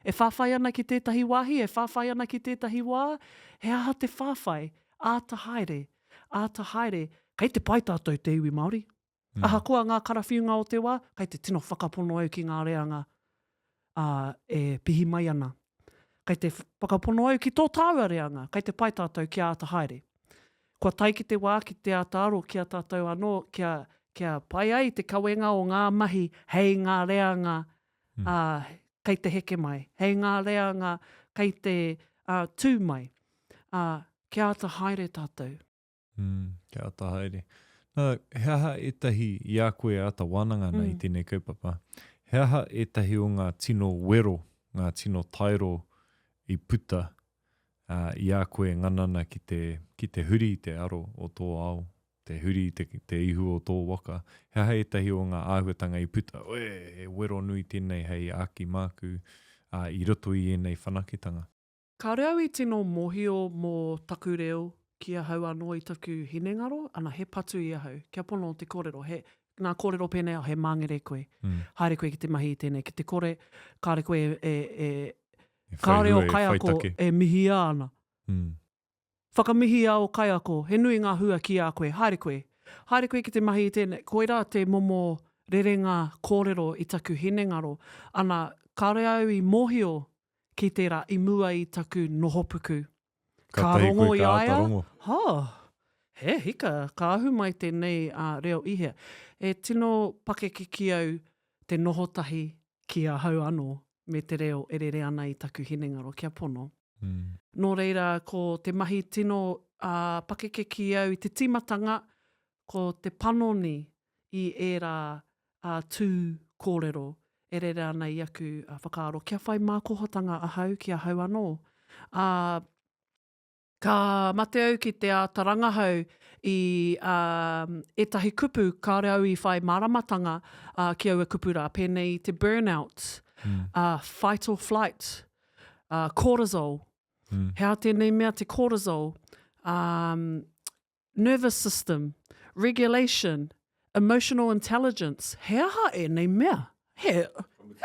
E whāwhai ana ki tētahi wāhi, e whāwhai ana ki tētahi wā? He aha te whāwhai? Āta haere, āta haere, kei te pai tātou te iwi Māori. Ahakoa ngā karawhiunga o te wā, kei te tino whakapono au ki ngā reanga, ā, e pihi mai ana. Kei te whakapono au ki tō tāua reanga, kei te pai tātou kia āta haere. Kua tae ki te wā ki te āta aro ki a tātou anō kia, kia pai ai te kawenga o ngā mahi hei ngā reanga, ā, kei te heke mai, hei ngā reanga kei te, ā, tū mai. Ā, kia āta haere tātou. Mm, kia āta haere. Nā, he aha ētahi i a koe e āta wānanga ana mm. i tēnei kaupapa? He aha ētahi o ngā tino wero, ngā tino taero i puta uh, i a koe e ngana ana ki te, ki te huri i te aro o tō ao, te huri i te, te ihu o tō waka? He aha ētahi o ngā āhuatanga i puta, oe, he wero nui tēnei hei āki māku uh, i roto i ēnei whanaketanga? Kāore au i tino mōhio mō taku reo ki ahau anō i taku hinengaro, ana, he patu i ahau, kia pono te kōrero, he, ngā kōrero pēnei, oh, he māngere koe, haere koe ki te mahi i tēnei, ki te kore, kāore koe e, e, E whai kāore hua, ō e whai kaiako take. e mihia ana. Whakamihia ō kaiako, he nui ngā hua ki a koe, haere koe. Haere koe ki te mahi i tēnei, koirā te momo rerenga kōrero i taku hinengaro, ana, kāore au i mōhio ki tērā i mua i taku nohopuku. Ka Kātahi rongo koe i ka a āta ia, rongo. ha, he hika, ka ahu mai tēnei reo i hea. E tino pakeke ki au te noho tahi ki ahau anō me te reo e rere ana i taku hinengaro, kia pono. Nō reira, ko te mahi tino pakeke ki au i te tīmatanga, ko te panoni i ērā tū kōrero e rere ana i aku whakaaro kia whai mākohatanga ahau ki ahau anō. Ā, ka mate au ki te āta rangahau i ētahi kupu kāore au i whai māramatanga ki aua kupu rā, pēnei i te burnout, fight or flight, cortisol. He aha tēnei mea te cortisol? Nervous system, regulation, emotional intelligence, he aha ēnei mea? He,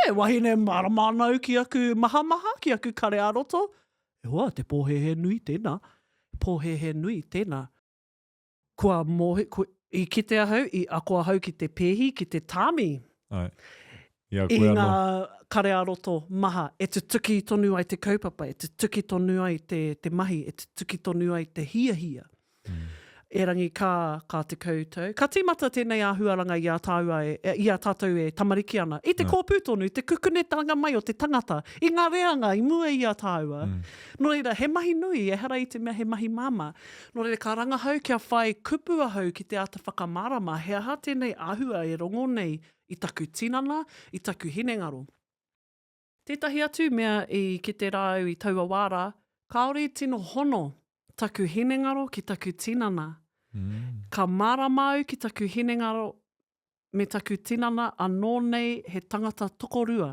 he wahine mārama ana au ki aku mahamaha, ki aku kare ā-roto. E hoa, te pōhēhē nui tēnā. Pōhēhē nui tēnā. Kua mōhi, ku, i kite ahau, i ako ahau ki te pēhi, ki te tāmi. Āe. I a I koe ngā anō. kare ā-roto maha e tutuki tonu ai te kaupapa, e tutuki tonu ai te, te mahi, e tutuki tonu ai te hiahia. Erangi ka, ka 10 tau. Ka tīmata tēnei āhuaranga i a tāua e, i a tātou e tamariki ana. I te kōpū tonu, te kukunetanga mai o te tangata, i ngā reanga i mua i a tāua. Nō reira, he mahi nui, ehara i te mea he mahi māmā. Nō reira, ka rangahau kia whai kupu ahau ki te āta whakamārama he aha tēnei āhua e rongo nei i taku tinana, i taku hinengaro. Tētahi atu mea i kite rā au i taua wā rā, kāore i tino hono taku hinengaro ki taku tinana. Ka mārama au ki taku hinengaro me taku tinana anō nei he tangata tokorua.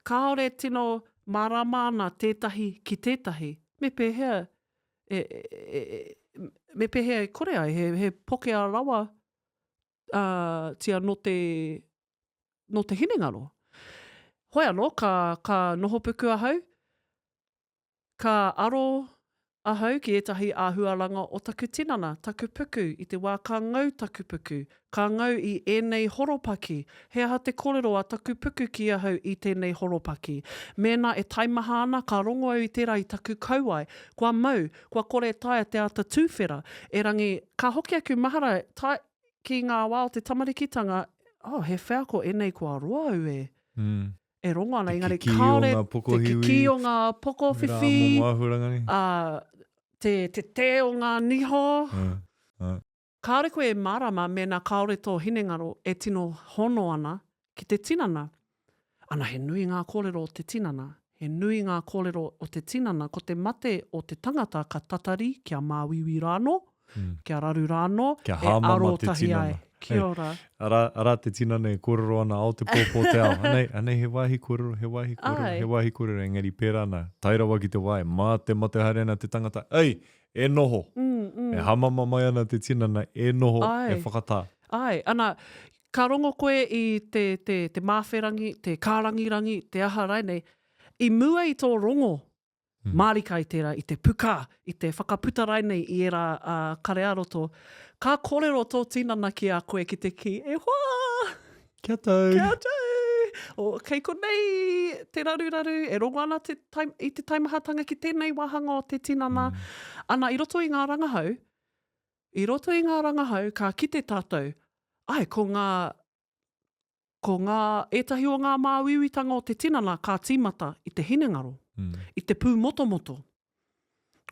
Kāore tino mārama ana tētahi ki tētahi, me pēhea e, e, e, me pēhea e kore ai, he, he pokea rawa uh, tia nō te, nō te hinengaro. Hoi anō, ka, ka nohopuku ahau, ka aro ahau ki ētahi āhuaranga o taku tinana, taku puku, i te wā ka ngau taku puku, ka ngau i ēnei horopaki, he aha te kōrero a taku puku ki ahau i tēnei horopaki? Mēnā e taimaha ana, ka rongo au i tērā i taku kauae, kua mau, kua kore taea te āta tūwhera, erangi, ka hoki aku mahara, tae, ki ngā wā o te tamarikitanga, oh, he wheako ēnei kua roa au e, mm. e rongo ana, engari kāore te kikī o ngā pokowhiwhi, ā, te, te tē o ngā niho. Uh, uh. Kāore koe e mārama mēnā kāore tō hinengaro e tino hono ana ki te tinana. Ana he nui ngā kōrero o te tinana, he nui ngā kōrero o te tinana, ko te mate o te tangata ka tatari kia māuiui rānō, kia raru rānō, e arotahi ai. Kia ora. Arā, arā te tinana e kōrero ana ao te pō, pō te ao. Anei, anei he wāhi kōrero, he wāhi kōrero, he wāhi kōrero, engari pērā ana, tae rawa ki te wā e mā te mate haere ana te tangata, ei, e noho! E hāmama mai ana te tinana, e noho, e whakatā. Āe, ana, Ka rongo koe i te, te, te māwherangi, te kārangirangi, te aha rainei, i mua i tō rongo mārika i tērā, i te pukā, i te whakaputa rainei i ērā uh, kare ā-roto, ka kōrero tō tinana ki a koe ki te kī, e hoa! Kia tau! Kia tau! O, kei konei te raruraru, e rongo ana te tai, i te taimahatanga ki tēnei wāhanga o te tinana. Mm. Ana, i roto i ngā rangahau, I roto i ngā rangahau ka kite tātou, āe, ko ngā, ko ngā, ētahi o ngā māuiuitanga o te tinana ka tīmata i te hinengaro, mm. i te pūmotomoto.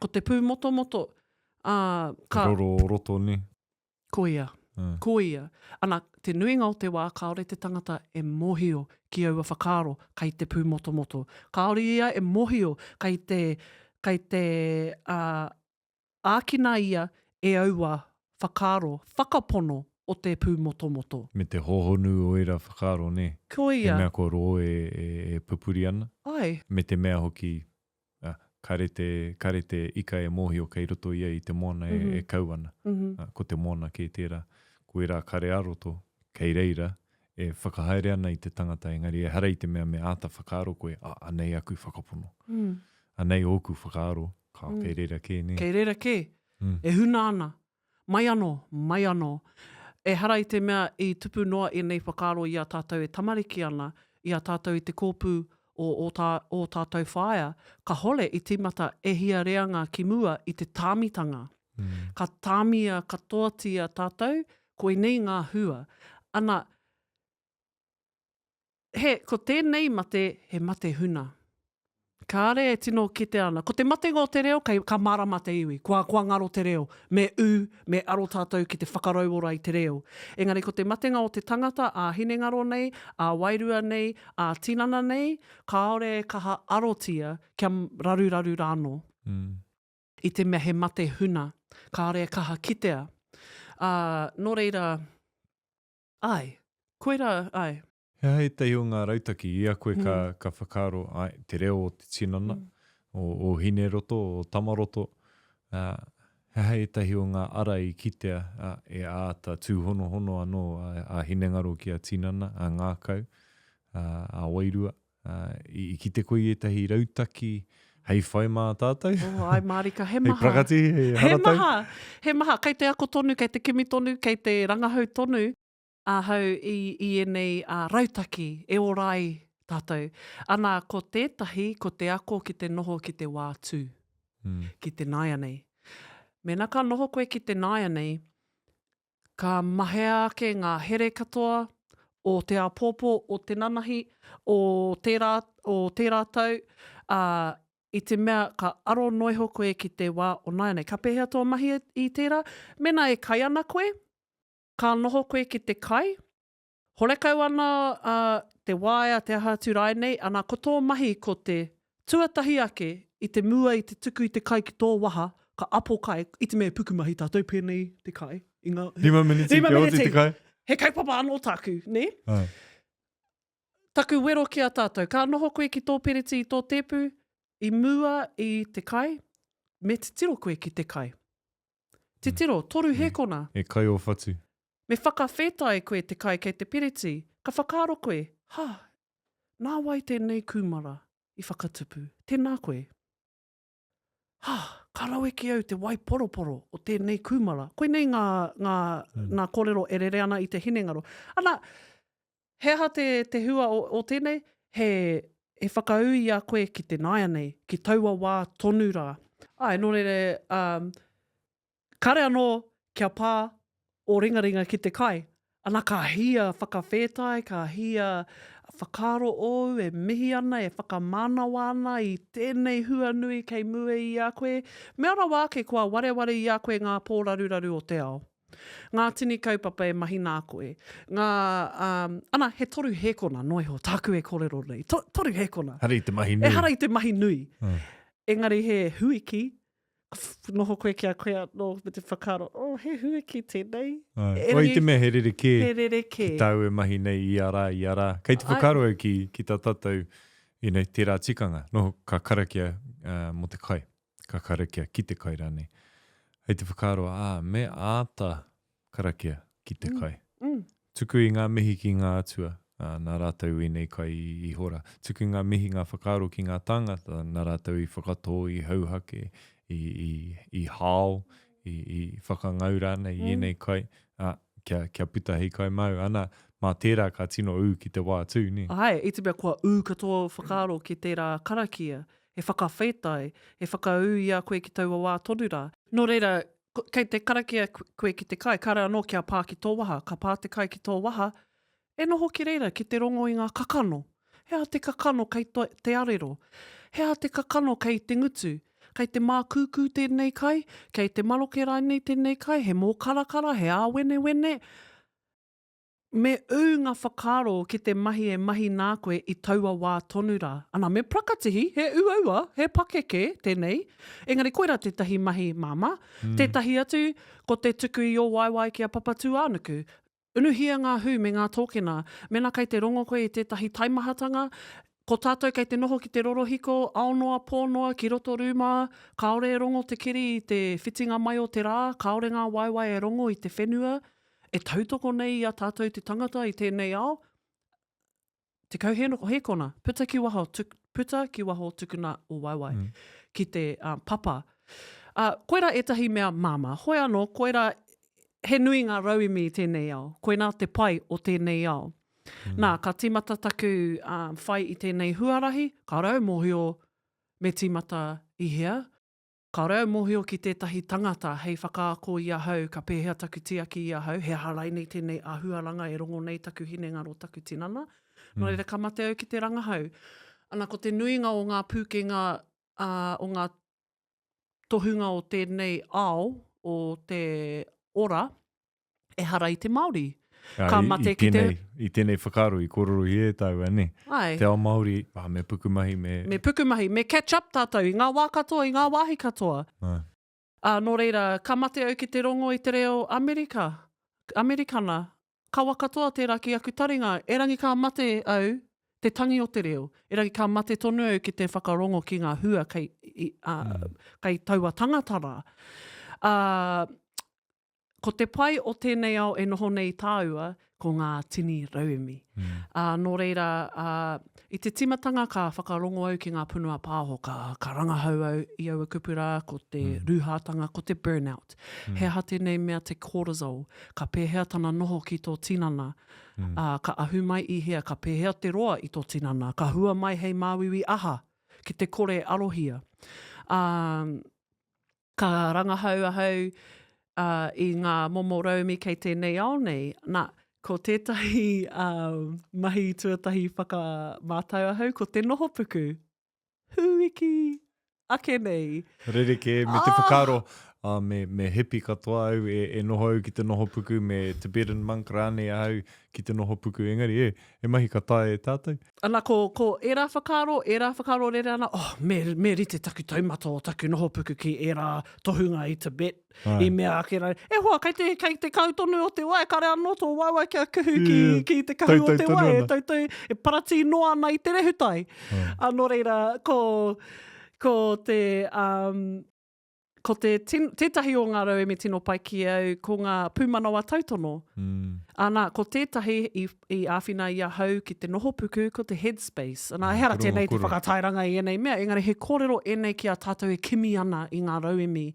Ko te pūmotomoto, ā, ka... Roro o roto, nē? Koia, mm. koia. Ana, te nuinga o te wā kāore te tangata e mōhio ki aua whakaaro kei te pūmotomoto. Kāore ia e mōhio kei te, kei te, ā, Ākina ia e aua whakaaro whakapono o te pūmotomoto. Me te hōhonu o ērā whakaaro, nē? Koia. He mea kua rō e, e, e pupuri ana. Āe. Me te mea hoki, ā, kare te, kare te ika e mōhio kei roto ia i te moana e, e kau ana. Ā, ko te moana kē tērā. Ko ērā kare ā-roto kei reira e whakahaere ana i te tangata engari ehara i te mea me āta whakaaro koe, ā, anei aku whakapono. Anei ōku whakaaro. Ka, mm. kei reira kē, nē? Kei reira kē. Mm. E huna ana. Mai anō, mai anō. Ehara i te mea i tupu noa ēnei whakaaro i a tātou e tamariki ana, i a tātou i te kōpū o ō, tā, ō tātou whaea, ka hole i tīmata e hia reanga ki mua i te tāmitanga. Mm. Ka tāmia katoatia tātou, koinei ngā hua. Ana, He, ko tēnei mate, he mate huna. Kāre e tino kitea ana. Ko te matenga o te reo, kei, ka mārama te iwi. Kua, kua ngaro te reo. Me ū, me aro tātou ki te whakarauora i te reo. Engari ko te matenga o te tangata, ā-hinengaro nei, ā-wairua nei, ā-tinana nei, kāore e kaha arotia kia raruraru rānō. I te mea he mate huna. Kāore e kaha kitea. Ā, nō reira, Āe. Koirā, āe. He aha ētahi o ngā rautaki i a koe ka, ka whakaaro, āe, te reo o te tinana, o, o Hineroto, o Tamaroto, ā, he aha ētahi o ngā ara i kitea, ā, e āta tūhonohono anō a, a hinengaro ki a tinana, a ngākau, ā, a wairua? Ā, i, i kite koe i ētahi rautaki hei whai mā tātou? Oh, āe mārika, he maha. Hei prakati, hei haratau? He maha, he maha. Kei te ako tonu, kei te kimi tonu, kei te rangahau tonu ahau i, i ēnei uh, rautaki e ora ai tātou. Ana, ko tētahi, ko te ako ki te noho ki te wā tū, mm. ki te nāianei. Mēnā ka noho koe ki te nāianei, ka mahea ake ngā here katoa o te āpōpō, o te nanahi, o tērā, o tērā tau, ā, i te mea ka aro noa iho koe ki te wā o nāianei. Ka pēhea tō mahi i tērā? Mēnā e kai ana koe, ka noho koe ki te kai, Horekau ana a te waea, te aha atu rainei, ana ko tō mahi ko te tuatahi ake i te mua i te tuku i te kai ki tō waha, ka apo kai, i te mea e pukumahi tātou pēnei te kai i ngā... Rima miniti kia oti te kai. He kaupapa anō tāku, nē? Āe. Taku wero ki a tātou, ka noho koe ki tō pereti i tō tēpu, i mua i te kai, me titiro koe ki te kai. Titiro, toru hēkona. E kai ō whatu. Me whakawhetai koe te kai kei te pereti, ka whakaaro koe, Ha, nā wai tēnei kūmara i whakatupu? Tēnā koe. Ha, ka rawe ki au te waiporoporo o tēnei kūmara. Koinei ngā, ngā, ngā kōrero e rere ana i te hinengaro. Ana, he aha te, te hua o, o tēnei? He, he whakaū i a koe ki te nāianei, ki taua wā tonu rā. Āe, nō reira, um, Kare anō kia pā ō ringaringa ki te kai. Ana ka hia whakawhētai, ka hia whakaaro ōu e mihi ana, e whakamānawa ana i tēnei hua nui kei mua i a koe. Mea rawa ake kua wareware i a koe ngā pōraruraru o te ao. Ngā tini kaupapa e mahi nā koe. Ngā, um, ana, he toru hēkona noa iho tāku e kōrero nei. To, toru hēkona. Ehara i te mahi nui. Ehara i te mahi nui. Engari he huiki noho koe ki a koe anō me te whakaaro, oh, he huaki tēnei. Ai. Oi, i te mea he rerekē, he rerekē. ki tāu e mahi nei i ia rā, i ia rā. Kei te whakaaro au ki, ki tā tātou, you know, tērā tikanga, noho, ka karakia uh, mō te kai, ka karakia ki te kai rānei. Hei te whakaaro, ā, me āta karakia ki te kai. Mm. Tuku i ngā mihi ki ngā atua, ā, nā rātou ēnei kai i hora. Tuku ngā mihi, ngā whakaaro ki ngā tāngata, nā rātou i whakatō, i hauhake, i, i, i hao, i, i whakangau rānei i ēnei kai, ā, kia, kia puta hei kai māu. Ana, mā tērā ka tino ū ki te wā tū, nē? Āe, i te mea kua ū katoa ō whakaaro ki tērā karakia, he whakawhetai, he whakaū i a koe ki taua wā tonu rā. Nō reira, Kei te karakia koe ki te kai, kāre anō kia pā ki tō waha. Ka pā te kai ki tō waha, e noho ki reira ki te rongo i ngā kakano. He aha te kakano kei te arero? He aha te kakano kei te ngutu? Kei te mākūkū tēnei kai? Kei te maroke rānei tēnei kai? He mōkarakara? He āwenewene? Me ū ngā whakaaro ki te mahi e mahi nā koe i taua wā tonu rā. Ana, me prakatihi, he uaua, he pakeke tēnei, engari koirā tētahi mahi māmā. Tētahi atu, ko te tuku i ō waewae ki a Papatūānuku. Unuhia ngā hū me ngā tōkena. Mēnā kei te rongo koe i tētahi taimahatanga, ko tātou kei te noho ki te rorohiko, ao noa, pō noa, ki roto rūma, kāore e rongo te keri i te whitinga mai o te rā, kāore ngā waewae e rongo i te whenua, e tautoko nei i a tātou te tangata i tēnei ao, 10 hēkona, puta ki waho, tuk, puta ki waho tukuna o waewae, mm. ki te uh, papa. Uh, koirā ētahi mea māmā. Hoi anō, koirā he nui ngā rauemi i tēnei ao. Koinā te pai o tēnei ao. Mm. Nā, ka tīmata taku um, whai i tēnei huarahi, ka rau mōhio me tīmata i hea, Kāore au mōhio ki tētahi tangata hei whakaako i ahau ka pēhea taku tiaki i ahau, he aha rainei tēnei āhuaranga e rongo nei taku hinengaro, taku tinana. Nō reira ka mate au ki te rangahau. Ana ko te nuinga o ngā pūkenga, ā, o ngā tohunga o tēnei ao, o te ora, ehara i te Māori. Ka mate ki te... I tēnei whakaaro i kōrerohia e tāua, nē? Āe. Te ao Māori, ah, me pukumahi, me... Me pukumahi, me catch up tātou i ngā wā katoa, i ngā wāhi katoa. Āe. Ā, nō reira, ka mate au ki te rongo i te reo Amerika, Amerikana. Kawa katoa tērā ki aku taringa, erangi ka mate au te tangi o te reo, erangi ka mate tonu au ki te whakarongo ki ngā hua kei, i, ā, kei taua tangata rā. Ā, Ko te pai o tēnei ao e noho nei tāua, ko ngā tini rauemi. Mm. Ā, nō reira, ā, i te tīmatanga ka whakarongo au ki ngā punua pāho, ka, ka rangahau au i aua kupu rā, ko te mm. rūhātanga, ko te burnout. Mm. He aha tēnei mea te cortisol? Ka pēhea tana noho ki tō tinana? Mm. Ā, ka ahu mai i hea? Ka pēhea te roa i tō tinana? Ka hua mai hei māuiui aha? Ki te kore arohia. Ā, Ka rangahau ahau uh, i ngā momo rauemi kei tēnei ao nei. Nā, ko tētahi uh, mahi tuatahi whakamātau ahau, ko te nohopuku. Hūiki ake nei. Rerekē, me te ah! whakaaro, uh, me, me hippie katoa au, e, e noho au ki te nohopuku, me Tibetan monk rānei ahau ki te nohopuku, engari e, he mahi ka taea e tātou. Ana, ko, ko ērā whakaaro, ērā whakaaro rere ana, oh, me, me rite taku taumata o taku nohopuku ki ērā tohunga i Tibet, Ai. i mea ake rā, e hoa, kei te, kei te kau tonu o te wai, kare anō tō waewae kia kuhu ki, yeah. ki te kahu o te wai, e tautau, e paratī noa ana i te rehutai. Ai. A, nō reira, ko, ko te, um, ko te tin, tētahi o ngā rauemi tino pai ki au, ko ngā pūmanawa tautono. Mm. Ana, ko tētahi i, i āwhina i ahau ki te noho puku, ko te headspace. Ana, ehara tēnei te whakatairanga i ēnei mea, engari he kōrero ēnei ki a tātou e kimi ana i ngā rauemi.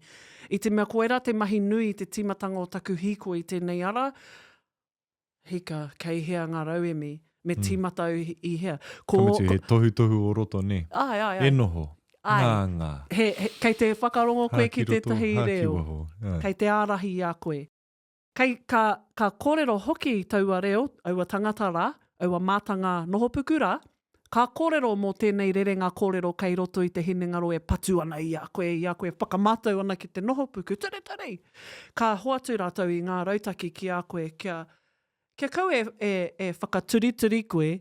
I te mea koirā te mahi nui i te tīmatanga o taku hīkoi i tēnei ara, hika, kei hea ngā rauemi, me mm. tīmata au i hea. Ko, Ka mutu, he tohutohu o roto, nē? Ai, ai, ai. E noho, ai. ngā, ngā. He, he, kei te whakarongo koe ki tētahi reo. Waho. Ai. Kei te ārahi i a koe. Kei, ka, ka kōrero hoki taua reo, aua tangata rā, aua mātanga nohopuku rā, ka kōrero mō tēnei rerenga kōrero kei roto i te hinengaro e patu ana i a koe, i a koe e whakamātau ana ki te nohopuku, tere tere! Ka hoatu rātou i ngā rautaki ki a koe kia, kia kaua e, e, e whakaturituri koe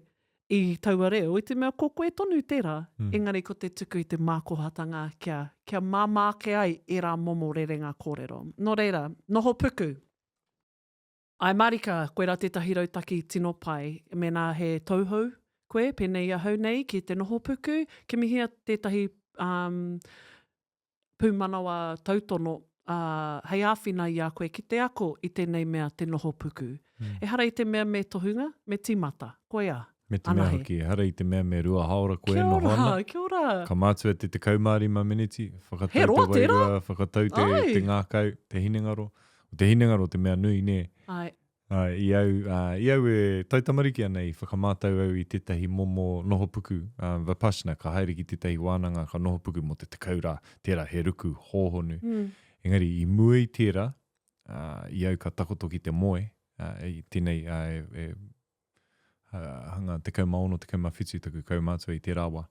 i taua reo, i te mea ko koe tonu tērā, mm. engari ko te tuku i te mākohatanga kia, kia māmā ake ai ērā momo rerenga kōrero. Nō reira, noho puku. Āe mārika, koirā tētahi rautaki tino pai. Mēnā he tauhou koe, pēnei i ahau nei, ki te noho puku, kimihia tētahi um, pūmanawa tautono uh, hei āwhina i a koe ki te ako i tēnei mea te noho puku. Mm. Ehara i te mea me tohunga, me tīmata. Koia. Me te mea hoki, ehara i te mea me rua haora koe e noho ana. Kia ora, kia ora. Ka mātua te 15 miniti, whakatau te wairua, whakatau te, te ngākau, te hinengaro. Ko te hinengaro te mea nui, nē. Āe. Āe, i au, ā, i au e taitamariki ana i whakamātau au i tētahi momo nohopuku, ā, Vipassana, ka haere ki tētahi wānanga ka nohopuku mō te 10 rā, tērā he ruku hōhonu. Engari, i mua i tērā, ā, i au ka takoto ki te moe, ā, i tēnei, ā, e, e, ā, hanga 16, 17 taku kaumātua i tērā wā.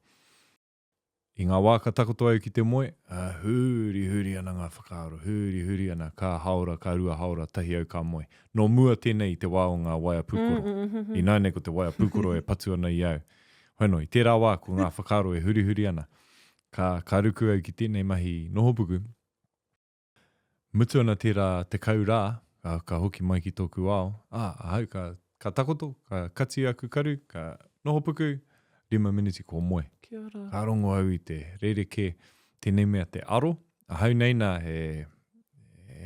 I ngā wā ka takoto au ki te moe, ā, hurihuri ana ngā whakaaro, hurihuri ana, ka hāora, ka rua hāora, tahi au ka moe. Nō mua tēnei i te wā o ngā waea pūkoro. Ināianei ko te waea pūkoro e patu ana i au. Hono, i tērā wā ko ngā whakaaro e hurihuri ana. Ka, ka ruku au ki tēnei mahi nohopuku. Mutu ana tērā 10 rā, ka, ka hoki mai ki tōku ao, ā, ahau ka, ka takoto, ka kati aku karu, ka noho puku, rima miniti kua moe. Kia ora. Ka rongo au i te rerekē, tēnei mea te aro, ahau nei nā he,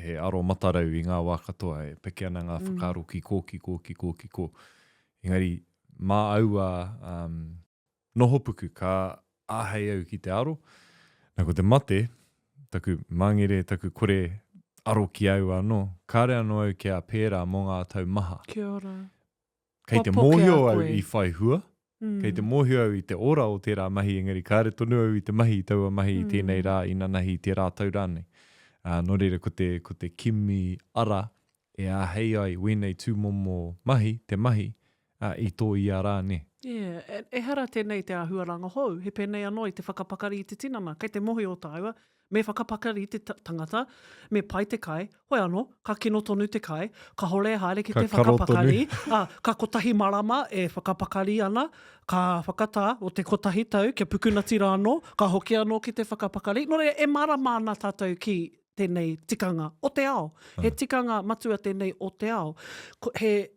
he aro matarau i ngā wā katoa, e peke ana ngā whakaaro ki kō, ki kō, ki kō, ki kō. Engari, mā aua, um, Nohopuku, ka āhei au ki te aro. Na ko te mate, taku mangere, taku kore aro ki au anō, kāre anō au kia pērā mō ngā tau maha. Kia ora. Kei te mōhio au i whai hua, kei te mōhio au i te ora o tērā mahi engari kāre tonu au i te mahi i taua mahi i tēnei rā, inanahi, i tērā tau rānei. Ā, nō reira ko te, ko te kimi ara e āhei ai wēnei tūmomo mahi, te mahi, ā, i tō ia rā, nē. Yeah, e, ehara tēnei i te āhuaranga hou, he pēnei anō i te whakapakari i te tinana. Kei te mōhio tāua, me whakapakari te tangata, me pai te kai, hoi anō, ka kino tonu te kai, kahore e haere ki te whakapakari, ā, ka kotahi marama e whakapakari ana, ka whakatā o te kotahi tau kia pukunati rā anō, ka hoki anō ki te whakapakari. Nō reira, e mārama ana tātou ki tēnei tikanga o te ao. He tikanga matua tēnei o te ao. Ko, he,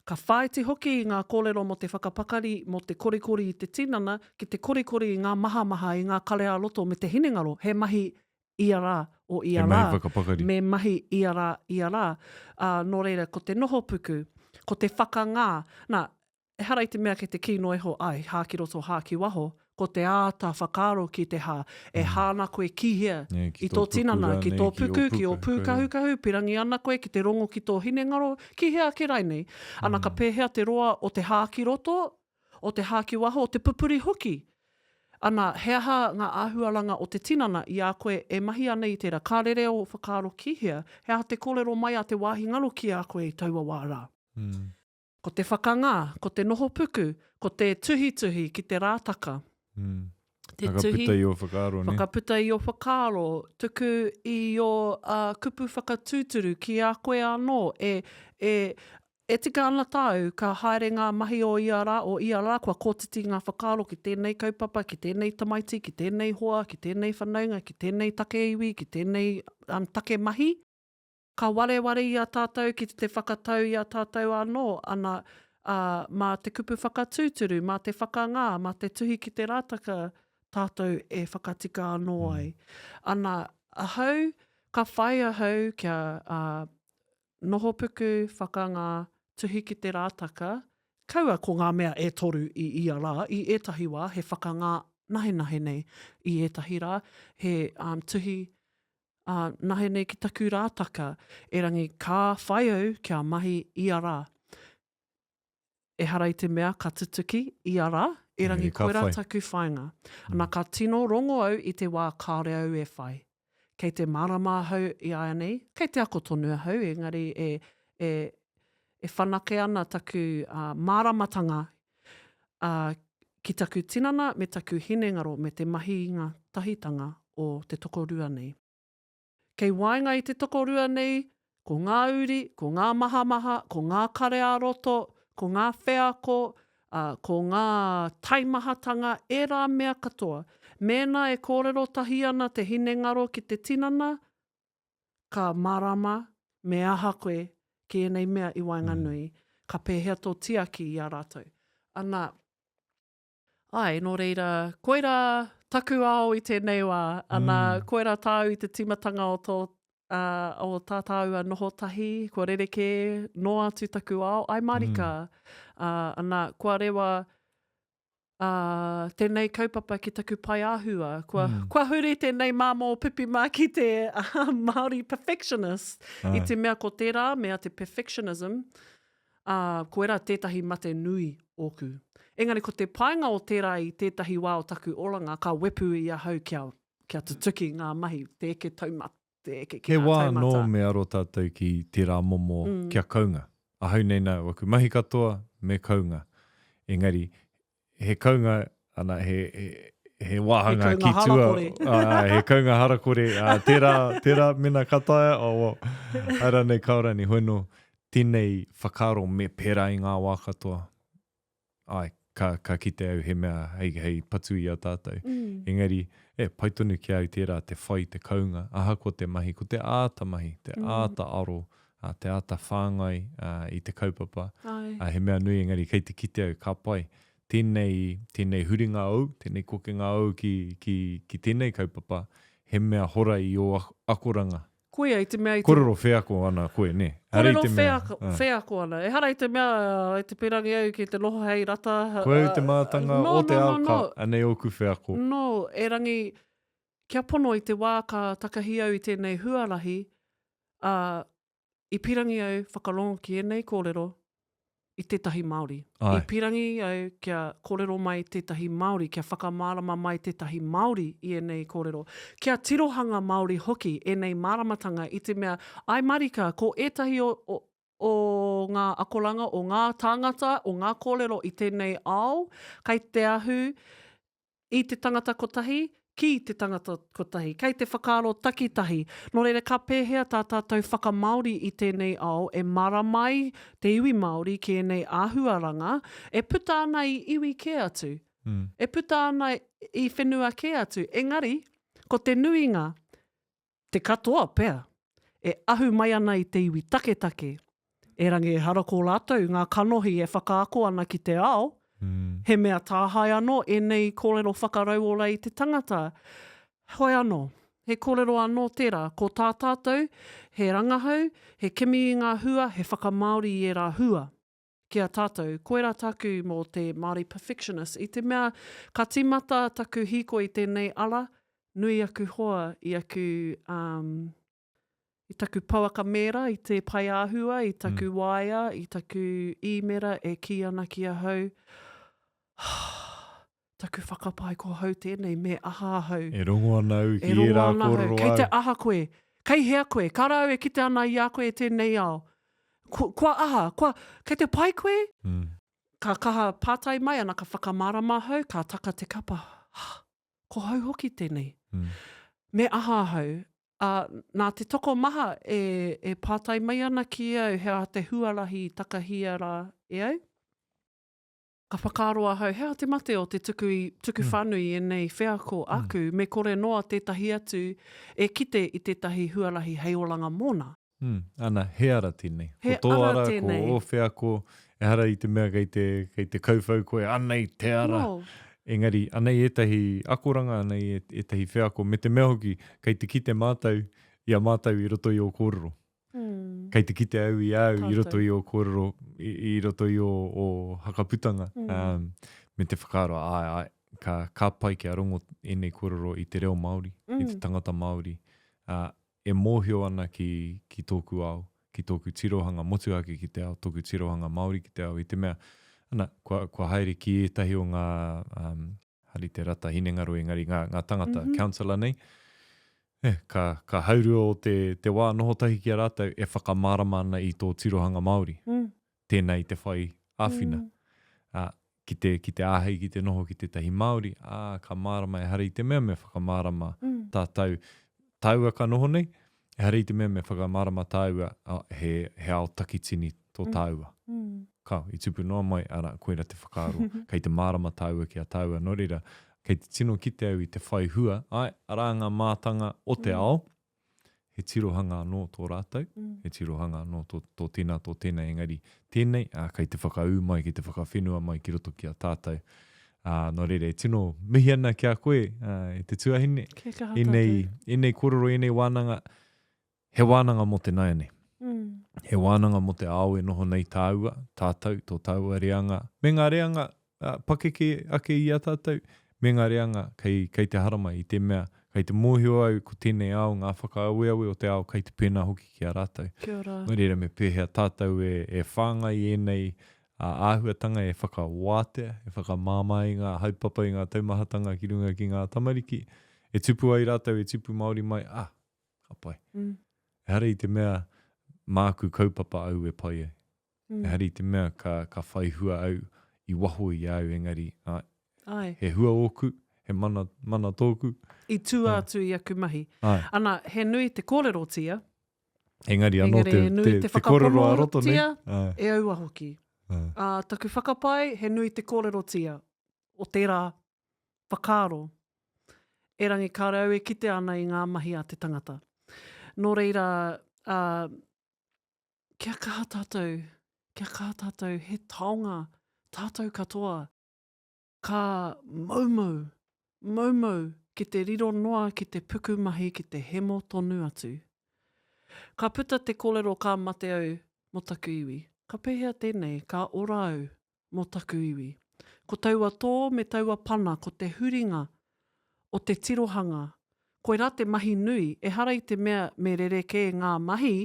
ka whāiti hoki i ngā kōrero mō te whakapakari, mō te korikori i te tinana, ki te korikori i ngā mahamaha, i ngā kare ā-roto me te hinengaro. He mahi ia rā o ia He mahi rā. whakapakari. Me mahi ia rā, ia rā. Ā, nō reira, ko te nohopuku, ko te whakangā. Nā, Ehara i te mea kei te kī noa iho, āe, hā ki roto, hā ki waho, ko te āta whakaaro ki te hā. E hā ana koe ki hea? I tō tinana, ki tō puku, ki ō pūkahukahu, pirangi ana koe ki te rongo ki tō hinengaro, ki hea ake rainei? Ana ka pēhea te roa o te hā ki roto, o te hā ki waho, o te pupuri hoki? Ana, he aha ngā āhuaranga o te tinana i a koe e mahi ana i tērā? Ka rere ō whakaaro ki hea? He aha te kōrero mai a te wāhi ngaro ki a koe i taua wā rā? Ko te whakangā, ko te noho puku, ko te tuhituhi ki te rātaka. Te tuhi, Whakaputa i ō whakaaro, nē? Whakaputa i ō whakaaro, tuku i ō kupu whakatūturu ki a koe anō, e, e, e tika ana tāu, ka haere ngā mahi o ia rā, o ia rā, kua kōtiti ngā whakaaro ki tēnei kaupapa, ki tēnei tamaiti, ki tēnei hoa, ki tēnei whanaunga, ki tēnei take iwi, ki tēnei take mahi. Ka wareware i a tātou ki te whakatau i a tātou anō, ana, ā, mā te kupu whakatūturu, mā te whakangā, mā te tuhi ki te rātaka tātou e whakatika anō ai. Ana, ahau, ka whai ahau kia, ā, nohopuku, whakangā, tuhi ki te rātaka, kaua ko ngā mea e toru i ia rā, i ētahi wā he whakangā nahenahe nei, i ētahi rā he, ā, tuhi Ā, nahe nei ki taku rātaka, erangi ka whai au kia mahi ia rā. Ehara i te mea ka tutuki ia rā, erangi koirā taku whāinga. Ana ka tino rongo au i te wā kāore au e whai. Kei te mārama ahau i āianei, kei te ako tonu ahau, engari e, e, e whanake ana taku māramatanga ā, ki taku tinana me taku hinengaro me te mahinga tahitanga o te tokorua nei. Kei waenga i te tokorua nei, ko ngā uri, ko ngā mahamaha, ko ngā kare ā-roto, ko ngā wheako, ā, ko ngā taimahatanga, ērā mea katoa. Mēnā e kōrero tahi ana te hinengaro ki te tinana, ka mārama me aha koe ki ēnei mea i waenganui, ka pēhea tō tiaki i a rātou. Ana, āe, nō reira, koirā taku ao i tēnei wā, ana, koirā tāu i te tīmatanga o tō, ā, o tā tāua noho tahi, kua rerekē noa atu taku ao, āe mārika, ā, ana, kua rewa Ā, tēnei kaupapa ki taku paeāhua. Kua, mm. kua huri tēnei māmā o Pipi mā ki te uh, Māori perfectionist. Ai. I te mea ko tērā mea te perfectionism, uh, koirā tētahi mate nui ōku. Engari ko te painga o tērā i tētahi wā o taku oranga, ka wepu i ahau kia, kia tutuki ngā mahi, te eke taumata te eke ki He ngā wā anō taumata. me aro tātou ki tērā momo kia kounga. Ahau nei nā, waku mahi katoa me kounga. Engari, he kounga, ana, he, he, he wāhanga He ki kounga tua, harakore. ā, he kounga harakore, ā, tērā, tērā mena ka taea, oh, well, āe rānei, kāo rānei, hoi nō, tēnei whakaaro me pērā i ngā wā katoa. Āe, ka, ka kite au he mea hei, hei patu i a tātou. Mm. Engari, e, pai tonu ki a au tērā te whai te kounga, ahakoa te mahi, ko te āta mahi, te mm. āta aro, a, te āta whāngai a, i te kaupapa. Ai. A, he mea nui, engari kei te kite au, ka pai. Tēnei, tēnei huringa ou, tēnei kokenga ou ki, ki, ki tēnei kaupapa, he mea hora i ō akoranga Koia i te mea i te. Korero wheako ana koe, nē? Ehara i Korero te mea, wheako, wheako ana. Ehara i te mea, i te pirangi au ki te noho hei rata. Ko au te mātanga no, o te no, ao, no, ka, no. anei ōku wheako. No, erangi, kia pono i te wā ka takahi au i tēnei huarahi, ā, I pirangi au whakarongo ki ēnei kōrero i tētahi Māori. Āe. I pirangi au kia kōrero mai tētahi Māori, kia whakamārama mai tētahi Māori i ēnei kōrero. Kia tirohanga Māori hoki ēnei māramatanga i te mea, āe marika, ko ētahi o, o, o ngā akoranga, o ngā tāngata, o ngā kōrero i tēnei ao, kei te ahu i te tangata kotahi, ki te tangata kotahi. Kei te whakaaro takitahi. Nō reira, ka pēhea tā tātou whakamāori i tēnei ao e mārama ai te iwi Māori ki ēnei āhuaranga e puta ana i iwi kē atu, e puta ana i whenua kē atu. Engari, ko te nuinga, Te katoa pea, e ahu mai ana i te iwi taketake, erangi ehara ko rātou ngā kanohi e whakaako ana ki te ao, he mea tāhae anō ēnei kōrero whakarauora i te tangata. Heoi anō, he kōrero anō tērā, ko tā tātou, he rangahau, he kimi i ngā hua, he whakamāori i ērā hua. ki a tātou. Koirā tāku mō te Māori perfectionist. I te mea ka tīmata taku hīkoi i tēnei ara, nui aku hoa i aku, um, i taku pouaka mēra, i te paeāhua, i taku mm. waea, i taku īmera e kī ana ki ahau, Taku whakapae ko hau tēnei, me aha ahau? E rongo ana au ki ērā kōrero āu. Kei te aha koe? Kei hea koe? Kāre au e kite ana i a koe e tēnei ao. Kua aha? Kua, kei te pai koe? Ka kaha pātai mai ana, ka whakamārama ahau, ka taka te kapa, ha, ko hau hoki tēnei. Me aha ahau? Ā, nā te tokomaha e, e pātai mai ana ki au he aha te huarahi i takahia rā e au. Ka whakaaro ahau, he aha te mate o te tuku i, tuku whānui i ēnei wheako āku, me kore noa tētahi atu e kite i tētahi huarahi hei oranga mōna. Mm, ana, he ara tēnei. He ko tō ara, ara tēnei. ko ō wheako, ehara i te mea kei te, kei te kauwhau koe, anei te ara. No. Engari, anei ētahi akoranga, anei ētahi wheako, me te mea hoki, kei te kite mātou i a mātou i roto i ō kōrero. Mm. Kei te kite au i a au i roto i ō kōrero, i, i roto i ō, ō hakaputanga, mm. um, me te whakaaro, āe, āe, ka, ka pai kia rongo ēnei kōrero i te reo Māori, mm. i te mm. tangata Māori, uh, e mōhio ana ki, ki tōku ao, ki tōku tirohanga motuhake ki te ao, tōku tirohanga Māori ki te ao, i te mea, ana, kua, kua haere ki ētahi o ngā, um, hari te rata hinengaro engari ngā, ngā tangata mm -hmm. counsellor nei, eh, ka, ka haurua o te, te wā noho tahi ki a rātou e whakamārama ana i tō tirohanga Māori. Mm. Tēnā i te whai āwhina. Mm. Uh, ki te, ki te āhei ki te noho ki tētahi Māori, ā, ka mārama ehara i te mea me whakamārama mm. tātou, tāua ka noho nei, ehara i te mea me whakamārama tāua, oh, he, he ao takitini tō mm. tāua. Mm. Kao, i tupu noa mai, arā, koira te whakaaro, kei te mārama tāua ki a tāua, nō reira, kei te tino kite au i te whai hua, āe, arā ngā mātanga o te mm. ao, he tirohanga anō tō rātou, mm. he tirohanga anō tō, tō tēnā, tō tēnā, engari tēnei, ā, kei te whakaū mai, kei te whakawhenua mai ki roto ki a tātou. Ā, nō reira, e tino mihi ana ki a koe, ā, e te tuahine, Kia kaha ēnei, ēnei kōrero, ēnei wānanga, he wānanga mō te nāianei. Mm. He wānanga mō te ao e noho nei tāua, tātou, tō tāua reanga, me ngā reanga pakeke ake i a tātou, me ngā reanga kei, kei te haramai, i te mea, kei te mōhio au ko tēnei ao, ngā whakaaweawe o te ao kei te pēnā hoki ki a rātou. Kia ora. Nō reira, me pēhea tātou e, e whāngai i ēnei āhuatanga, e whakawātea, e whakamāmā i ngā haepapa, i ngā taumahatanga ki runga ki ngā tamariki, e tupu ai rātou, e tupu Māori mai, ah, ka pai. Mm. Ehara i te mea māku kaupapa au e pai ai. Mm. Ehara i te mea ka, ka whai hua au i waho i a au, engari, ai, ai. he hua ōku, he mana, mana tōku. I tua atu i aku mahi. Ai. Ana, he nui te kōrerotia. Engari anō te, te, te, te te kōrero a roto nei. E aua hoki. Ai. Ā, taku whakapae, he nui te kōrerotia o tērā whakaaro. Erangi kāre au e kite ana i ngā mahi a te tangata. Nō reira, ā, Kia kaha tātou, kia kaha tātou, he taonga tātou katoa. Ka moumou, moumou ki te riro noa ki te pukumahi ki te hemo tonu atu. Ka puta te korero ka mate au mo taku iwi. Ka pehea tenei, ka ora au mo taku iwi. Ko taua tō me taua pana ko te huringa o te tirohanga. Koirā te mahi nui, ehara i te mea me rerekē ngā mahi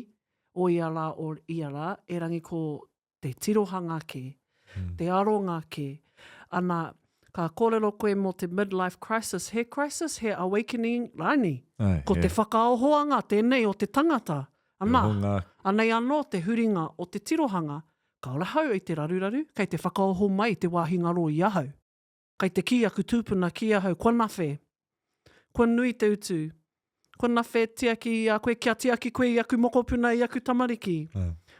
o ia rā o ia rā, erangi ko te tirohanga kē, te aronga kē. Ana, ka kōrero koe mō te midlife crisis, he crisis, he awakening rānei? Ko te whakaohoanga tēnei o te tangata. Ana, anei anō te huringa o te tirohanga, kāore ahau i te raruraru, kei te whakaoho mai te wāhi ngaro i ahau. Kei te kī aku tūpuna ki ahau, kua nawhe. Kua nui te utu. Kua nawhe tiaki i a koe, kia tiaki koe i aku mokopuna, i aku tamariki.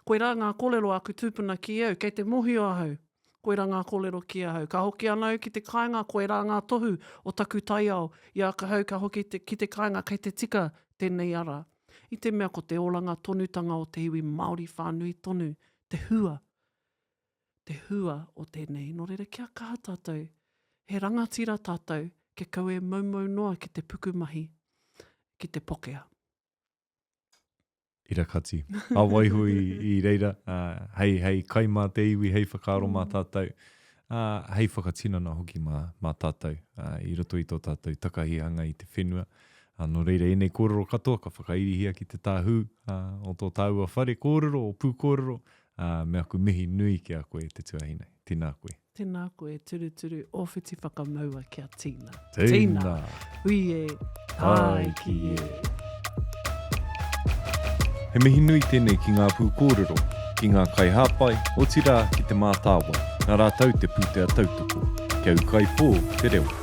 Koirā ngā kōrero a aku tūpuna ki au, kei te mōhio ahau. Koirā ngā kōrero ki ahau. Ka hoki ana au ki te kāinga, koirā ngā tohu o taku taiao. I a ahau ka hoki ki te kāinga, kei te tika tēnei ara. I te mea ko te oranga tonutanga o te iwi Māori whānui tonu te hua te hua o tēnei. Nō reira, kia kaha tātou, he rangatira tātou, kia kaua e moumou noa ki te pukumahi, ki te pokea. Irakati. A waiho i, i reira, uh, hei, hei kai mā te iwi, hei whakaaro mā mm. tātou, uh, hei whakatinana hoki mā, mā tātou, uh, i roto i tō tātou takahihanga i te whenua. Uh, nō reira, ēnei kōrero katoa ka whakairihia ki te tāhū uh, o tō tāua whare kōrero, o pūkōrero, Ā, me aku mihi nui ki a koe e te tuahine. Tēnā koe. Tēnā koe, turuturu, o whiti whakamaua kia tīna. Tīna. Hui e, tāiki e. He mihi nui tēnei ki ngā pūkōrero, ki ngā kaihāpai, otirā ki Te Mātāwai, nā rātou te pūtea tautoko. Kia ūkaipō te reo.